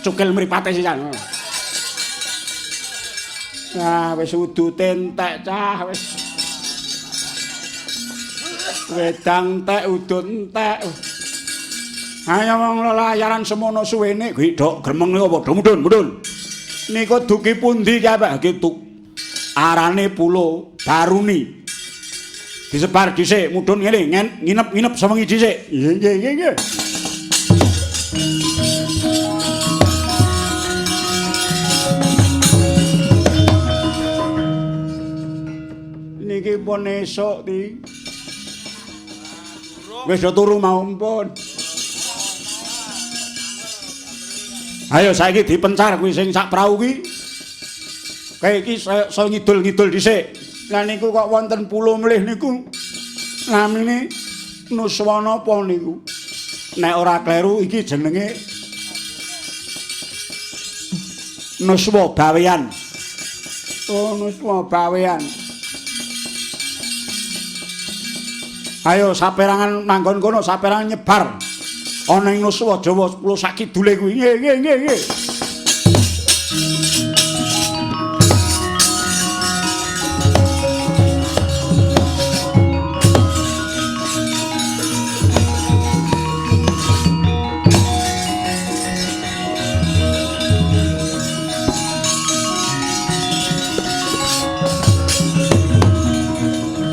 Cukil mripate sisan. Nah, wis udute entek cah wis. Wedang entek udut entek. Ayo wong lelayaran semono suwene kuwi dok gremeng niku apa? Do mudhun, mudhun. Niku duki pundi ki apa? Ki arane Pulo Baruni. Disebar dhisik mudhun ngene, nginep-nginep sewengi dhisik. Nggih, nggih, nggih, nggih. Niki pun esuk, Ti. Wis do turu mau pun. Ayo saiki dipencar kuwi sing sak prau kuwi. Kae iki saya ngidul-ngidul dhisik. Lah niku kok wonten pulo mlih niku namine Nuswana apa niku? Nek ora kleru iki jenenge Nuswa Bawean. Oh, Nuswa Bawean. Ayo saperangan manggon kono, saperangan nyebar ana ing Nuswa Jawa 10 sakidule kuwi. Nggih, nggih, nggih, nggih.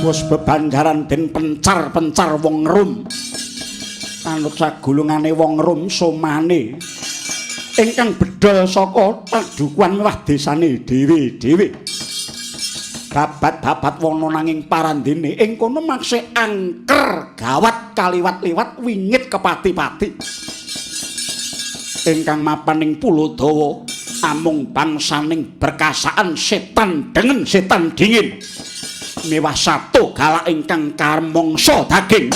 Wis bebanjaran den pencar-pencar wong Rum. Anut sagulungane wong Rum somane ingkang bedol saka padukuhan mewah desane dhewe-dhewe. Babat-babat wana nanging parandene ing kono makse angker gawat kaliwat-liwat wingit kepati-pati. Ingkang mapan ing Pulo Dawa amung bangsaning berkasaan setan dengen setan dingin. Mewah sato galak ingkang kamangsa daging.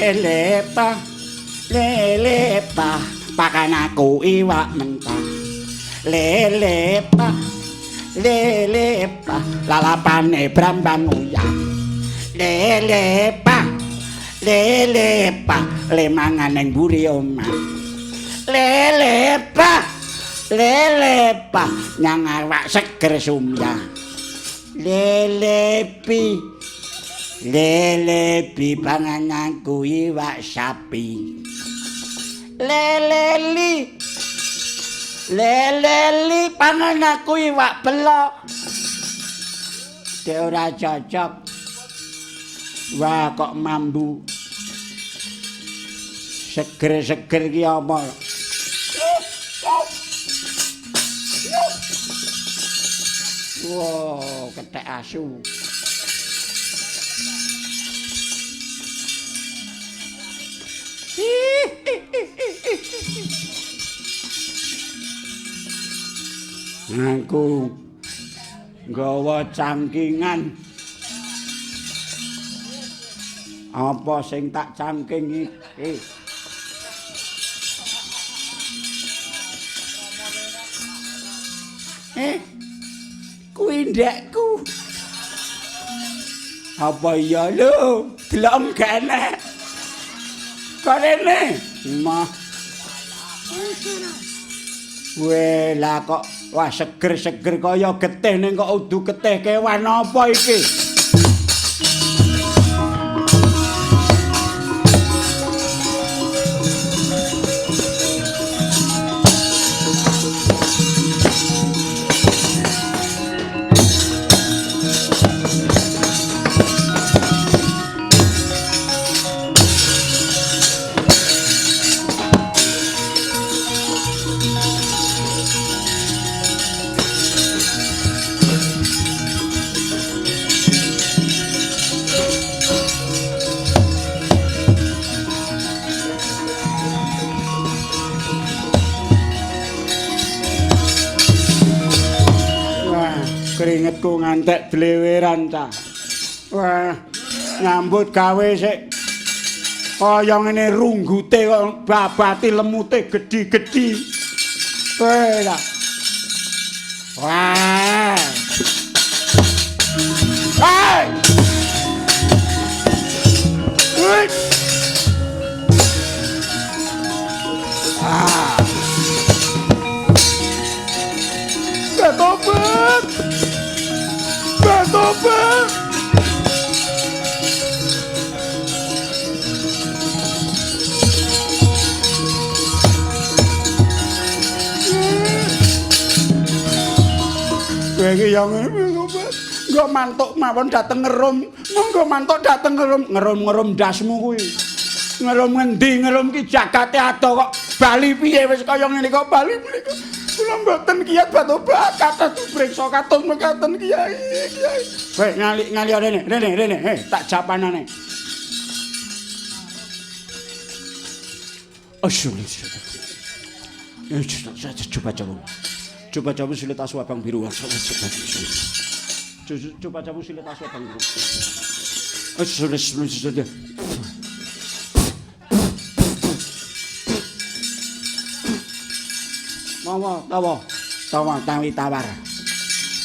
Lelepa, lelepa, pakan aku iwak mentah. Lelepa, lelepa, lalapane brambang uyah. Lelepa, lelepa, lemangan ning mburi omah. Lelepa, lelepa, nyang awak seger sumyah. Lelepi, lelepi pangananku iwak sapi. Leleli, leleli pangananku iwak belok. Dek ora cocok. Wah kok mambu. Seger-seger ki apa? Wow, kethek asu. Aku nggawa cangkingan. Apa sing tak cangking iki? Kuwi ndekku. Apa iya lho, delok gak enek. Kok rene? Mah. Weh, lah kok wah seger-seger kaya getih ning kok udu getih kewan apa iki? Keringetku ngantek dleweran cah. Wah, nyambut gawe sik kaya ngene runggute kok babati lemute gedhi-gedhi. Wah. Wah. Hey! Wih. Ah. Ketopet. Ketopet. Kowe iki yo ngene nggo mantuk mawon dateng ngerum, monggo mantuk dateng ngerum, ngerum-ngerum ndasmu kuwi. Ngerum ngendi, ngerum ki jagate ado kok bali piye wis kaya ngene kok bali mriku. Kula mboten kiyat batobat kathah dipriksa kados mekaten kiai, kiai. Kowe ngali-ngali rene, rene, rene, tak japanane. Coba coba. Coba coba sulit asu abang biru. Coba coba sulit asu abang biru. Sulit. Tawa, tawa, tawa, tawi tawar.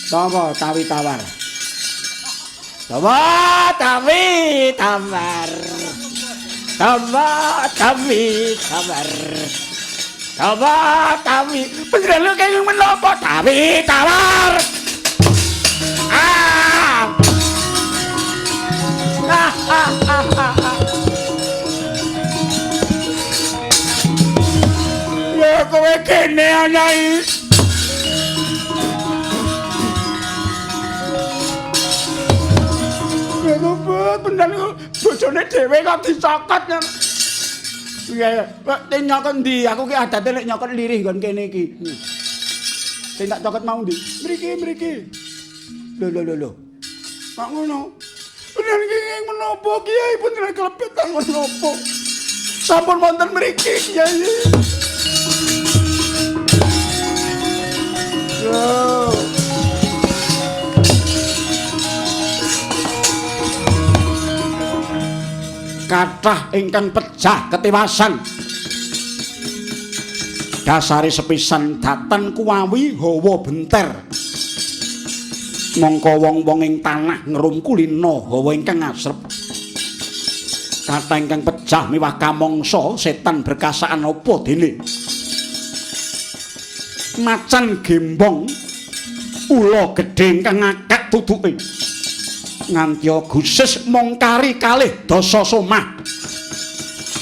Tawa, tawi tawar. Tawa, tawi tawar. Tawa, tawi tawar. Tawa, tawi. Panjenengan kenging menapa? Tawi tawar. Ah! Ah, ah, ah, ah. Ya kowe kene anai. Lho, bener bojone dhewe kok dicokot. Piye? Kok nyokot ndi? Aku ki adate nek nyokot lirih nggon kene iki. Sing tak cokot mau ndi? Mriki, mriki. Lho lho lho lho. Kok ngono? Bener iki menapa Kiai pun klebetan menapa? Sampun wonten mriki Kiai. Yo. Kathah ingkang pejah ketiwasan. Dasare sepisan datan kuwawi hawa benter. Mongko wong-wong ing tanah ngerum kulina hawa ingkang asrep. Kathah ingkang pejah miwah kamangsa setan berkasaan apa dene. Macan gembong ula gedhe ingkang ngakak tutuke. Nganti Gusis mongkari kalih dasa somah.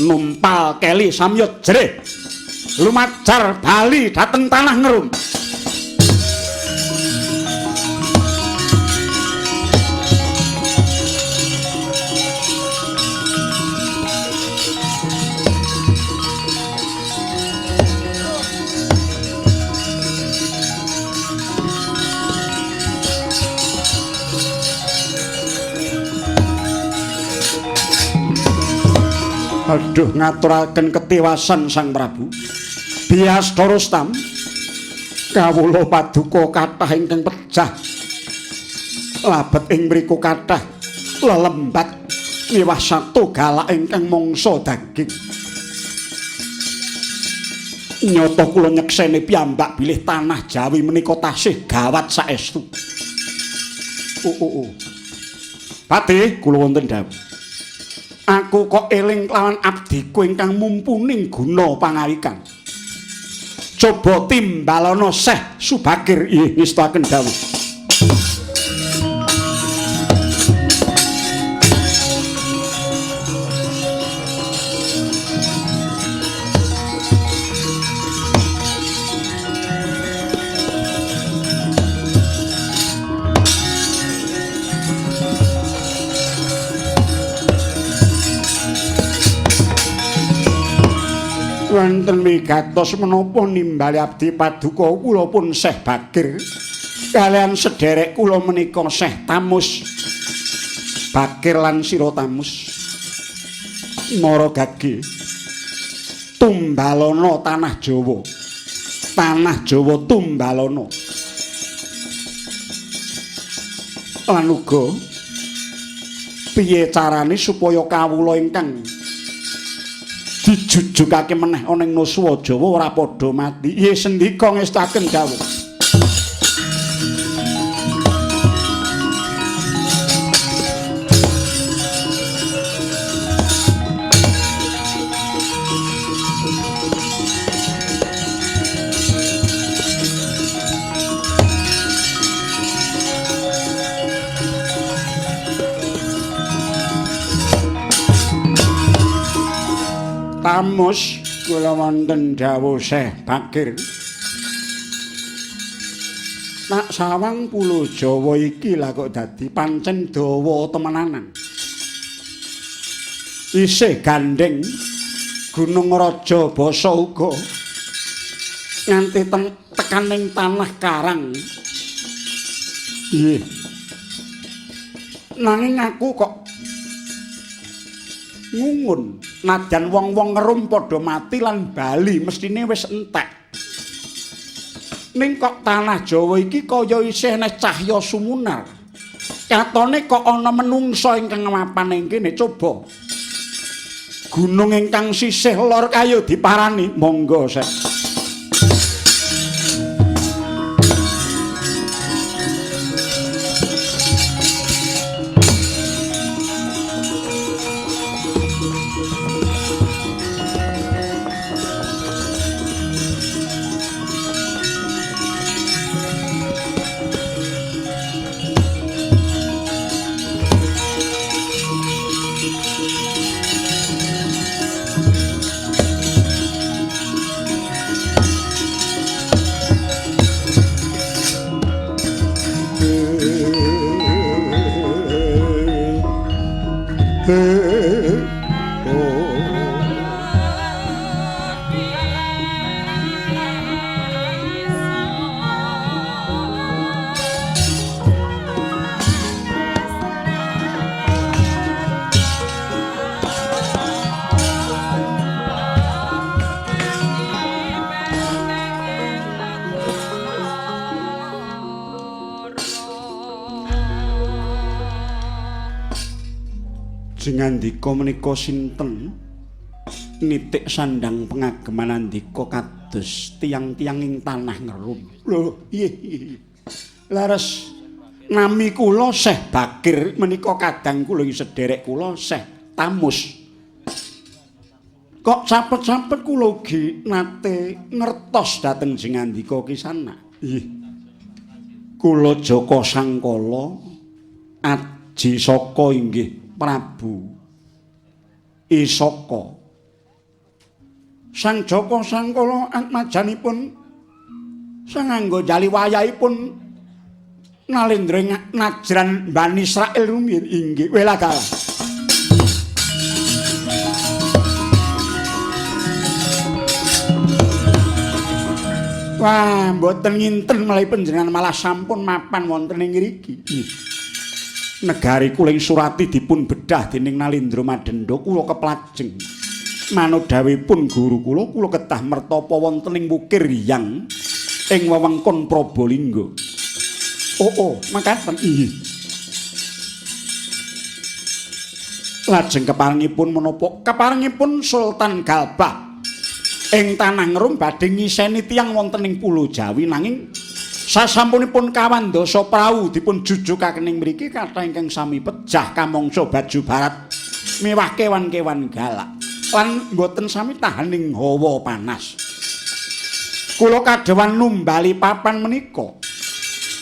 Numpal keli samya jerih. Lumajar bali dhateng tanah ngerum. Aduh ngaturaken ketiwasan Sang Prabu. Biasta Rustam kawula paduka kathah ingkang pejah. Labet ing mriku kathah lelembat miwah satu galak ingkang mangsa daging. Nyata kula nyekseni piyambak bilih tanah Jawi menika tasih gawat saestu. Oh, oh. Patih kula wonten dawuh. Aku kok eling kelawan abdiku ingkang mumpuning guna pangawikan. Coba timbalana Syekh Subakir inggih ngestakaken dawuh. Wonten wigatos menapa nimbali abdi paduka kula pun Syekh Bakir kalian sederek kula menika Syekh Tamus. Bakir lan Sira Tamus Maragage tumbalana tanah Jawa. Tanah Jawa tumbalana. Lan uga piye carane supaya kawula ingkang dijujukake meneh ana ing Nuswa Jawa ora padha mati. Yen sendika ngestaken dawuh. Tamus kula wonten dawuh Syekh Bakir. Tak sawang pulo Jawa iki lah kok dadi pancen dawa temenanan. Isih gandeng Gunung Raja Basa uga nganti tekaning tanah karang. Nggih. Nanging aku kok ngungun nadyan wong-wong ngerum padha mati lan bali mestine wis entek. Ning kok tanah Jawa iki kaya isih enek cahya sumunar. Katone kok ana menungsa ingkang mapan ing kene. Coba gunung ingkang sisih lor kayo diparani. Monggo, Sek. Jengandika menika sinten nitik sandang pengageman andika kados tiyang-tiyang ing tanah ngerum. Lho, iya. Leres nami kula Syekh Bakir menika kadang kula ing sederek kula Syekh Tamus. Kok sapet-sapet kula ugi nate ngertos dhateng jengandika kisana. Nggih. Kula Jaka Sangkala aji saka inggih Prabu Isaka. Sang Jaka Sangkala atmajanipun sang Anggonjali wayahipun Nalendra najran Bani Israil rumiyin inggih welagalah. Wah, mboten nginten menawi panjenengan malah sampun mapan wonten ing ngriki. Negari kula ing Surati dipun bedah dening Nalendra Madenda kula keplajeng. Manut dawuhipun guru kula, kula kedah mertapa wonten ing Wukir Hyang ing wewengkon Probolinggo. Oh, makaten. Inggih. Lajeng keparengipun menapa? Keparengipun Sultan Galbah ing tanah Ngerum badhe ngiseni tiyang wonten ing Pulo Jawi nanging sasampunipun kawandasa prau dipun jujukaken ing mriki kathah ingkang sami pejah kamangsa baju barat miwah kewan-kewan galak lan mboten sami tahan ing hawa panas. Kula kadhewan numbali papan menika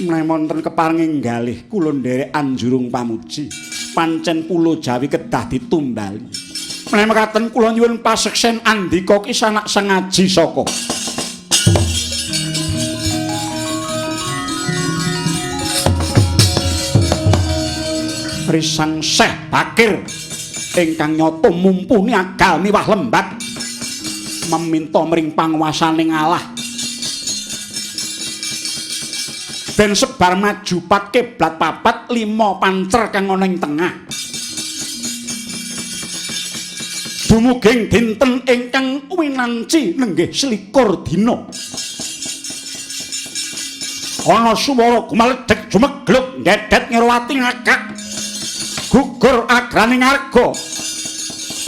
menawi wonten keparenging galih kula nderek anjurung pamuji pancen Pulo Jawi kedah ditumbali. Menawi mekaten kula nyuwun paseksen andika kisanak sangaji saka. Risang Syekh Bakir ingkang nyata mumpuni agal miwah lembat meminta mring panguwasaning Allah ben sebar maju pat kiblat papat lima pancer kang ana ing tengah dumuging dinten ingkang winanci nenggih 21 dina. Ana swara gumeledhek jumegluk ndedet ngerwati ngakak. Gugur agraning arga.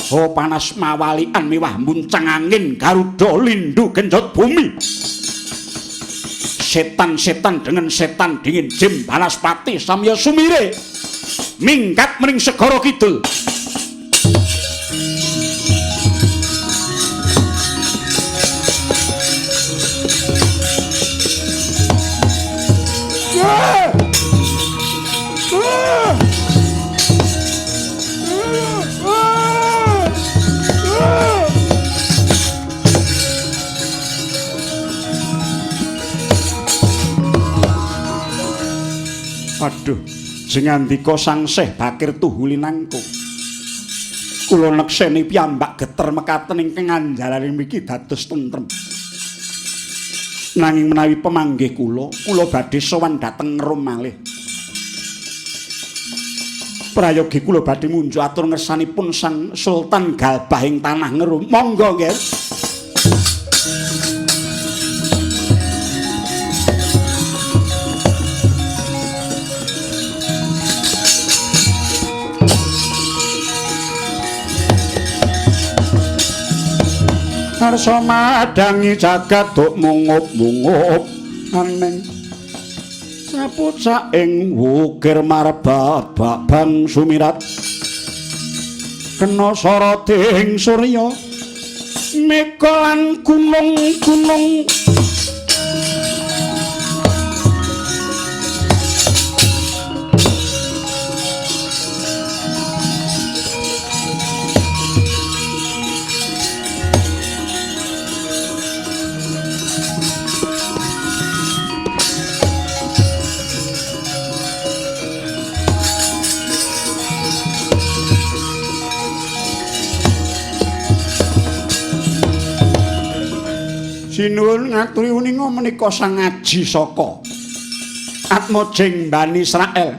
Oh panas mawalian miwah muncang angin garuda lindu genjot bumi. Setan-setan dengan setan dingin jim banaspati samya sumire minggat mring segara kidul. Aduh, jengandika Sang Syekh Bakir Tuhu linangkung. Kula nekseni piyambak geter mekaten ingkang anjalane mriki dados tentrem. Nanging menawi pemanggih kula, kula badhe sowan dhateng Rom malih. Prayogi kula badhe munjuk atur ngersanipun Sang Sultan Galbah ing tanah Ngerum. Monggo nggih. Karsa madangi jagat duk mungup-mungup aneng sapucak ing wukir marbabak bang sumirat kena soroting surya mega lan gunung-gunung. Sinuwun ngaturi uninga menika Sang Aji Saka Atmajeng Bani Israel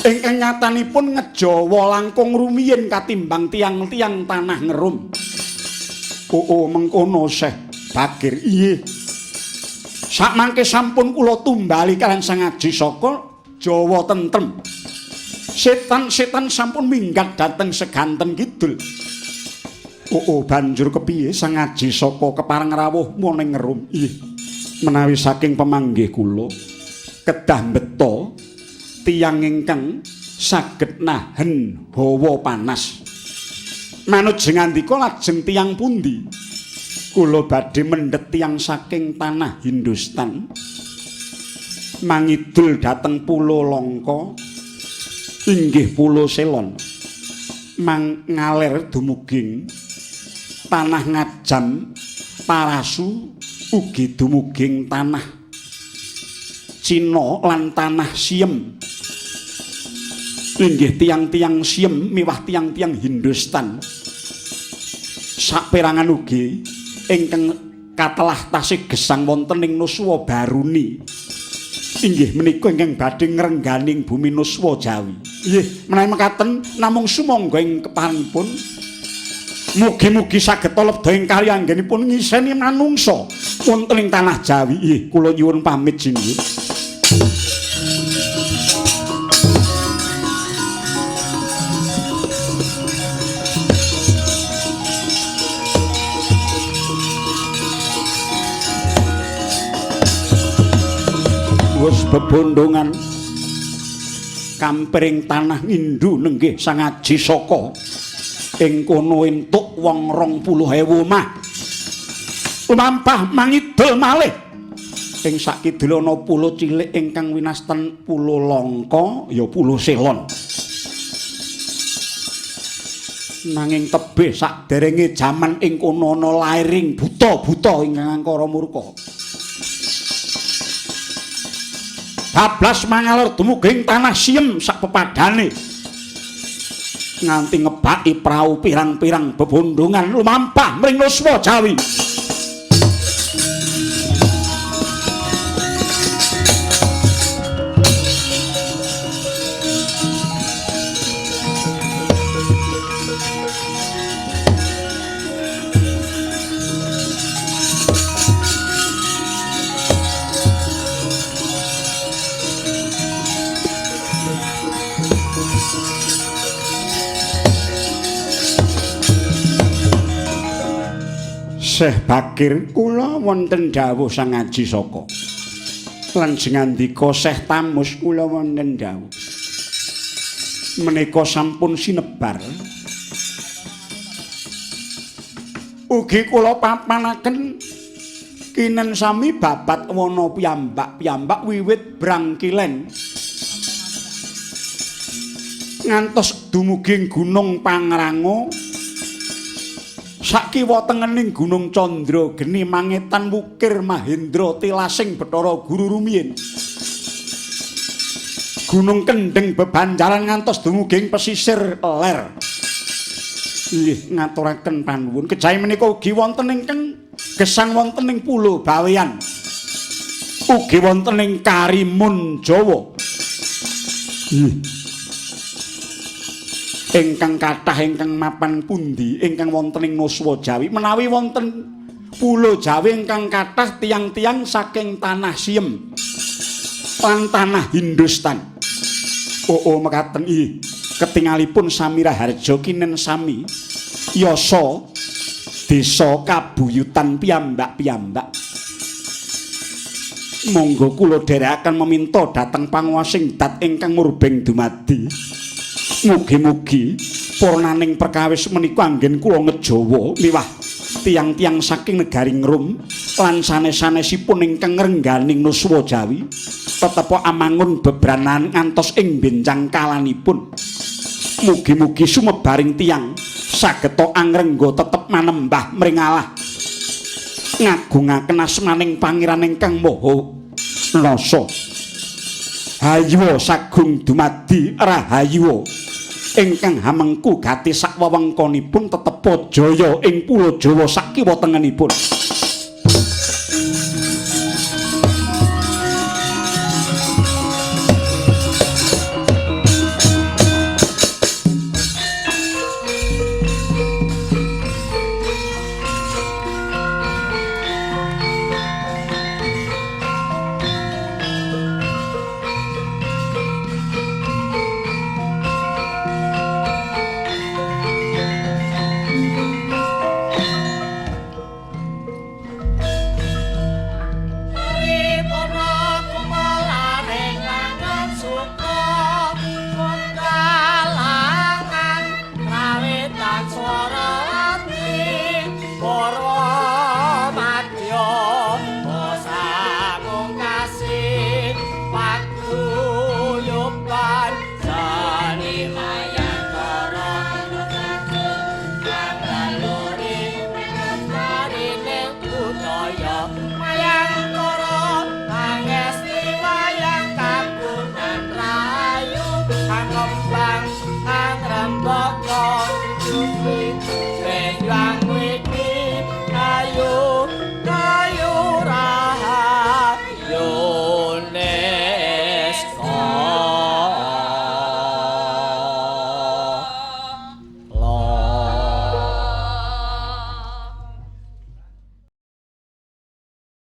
ingkang nyatanipun ngejawa langkung rumiyin katimbang tiang-tiang tanah Ngerum. Oo mengkono Syekh Bakir. Iye. Sakmangke sampun kula tumbali kaliyan Sang Aji Saka Jawa tentrem. Setan-setan sampun minggat dhateng seganten kidul. Oo banjur kepiye Sang Aji Saka kepareng rawuh ning Ngerum? Ih, menawi saking pemanggih kula kedah mbeta tiyang ingkang saged nahen hawa panas. Manut jengandika lajeng tiyang pundi? Kula badhe mendhet tiyang saking tanah Hindustan mangidul dhateng Pulo Langka inggih Pulo Selon mang ngaler dumuging tanah Ngajam Parasu ugi dumuging tanah Cina lan tanah Siem. Inggih tiang-tiang Siem miwah tiang-tiang Hindustan. Saperangan ugi ingkang katelah tasih gesang wonten ing Nuswa Baruni. Inggih menika ingkang badhe ngrengganing bumi Nuswa Jawi. Nggih, menawi mekaten namung sumangga ing keparengipun mugi-mugi saged alebda ing karya anggenipun ngiseni manungsa wonten ing tanah Jawi. Nggih, kula nyuwun pamit sinuwun. Wis bebondongan kampiring tanah Ngindu nenggih Sang Aji Saka. Ing kono entuk wong 20.000 omah. Lumampah mangidul malih. Ing sakidul ana pulo cilik ingkang winasten Pulo Langka ya Pulo Selon. Nanging tebih saderenge jaman ing kono ana lairing buta-buta ingkang angkara murka. Bablas mangalor dumugi ing tanah Siem sak pepadane. Nganti ngebaki prau pirang-pirang bebondongan lumampah mring Nuswa Jawi. Syekh Bakir kula wonten dawuh Sang Aji Saka. Lan ngandika Syekh Tamus kula wonten dawuh. Menika sampun sinebar. Ugi kula papanaken kinen sami babat wana piyambak-piyambak wiwit brangkilen ngantos dumugi Gunung Pangrango. Sakiwa tengening Gunung Candra Geni mangetan wukir Mahendra tilasing Bathara Guru rumiyin. Gunung Kendeng bebanjaran ngantos dumugi pesisir ler. Nggih ngaturaken panuwun. Kejawi menika ugi wonten ingkang gesang wonten ing Pulo Bawean. Ugi wonten ing Karimun Jawa. Nggih. Ingkang kathah ingkang mapan pundi ingkang wonten ing Nuswa Jawi menawi wonten Pulo Jawi ingkang kathah tiyang-tiyang saking tanah Siem lan tanah Hindustan. Oh, mekaten ih ketingalipun Samiraharja kinen sami yasa desa kabuyutan piyambak-piyambak. Monggo kula dherekaken meminta dhateng panguwasing dat ingkang murbeng dumadi. Mugi-mugi purnaning perkawis menika anggen kula ngejawa miwah tiyang-tiyang saking negari Ngrum lan sanes-sanesipun ingkang ngrengganing Nuswa Jawi tetepa amangun bebranan ngantos ing benjang kalanipun. Mugi-mugi sumebaring tiyang sageta angrengga tetep manembah mring Allah ngagungaken asmaning Pangeran ingkang Maha Nasa. Hayuwa sagung dumadi rahayuwa ingkang hamengku gati sak wewengkonipun tetepa jaya ing Pulo Jawa sakiwa tengenipun. Kembang.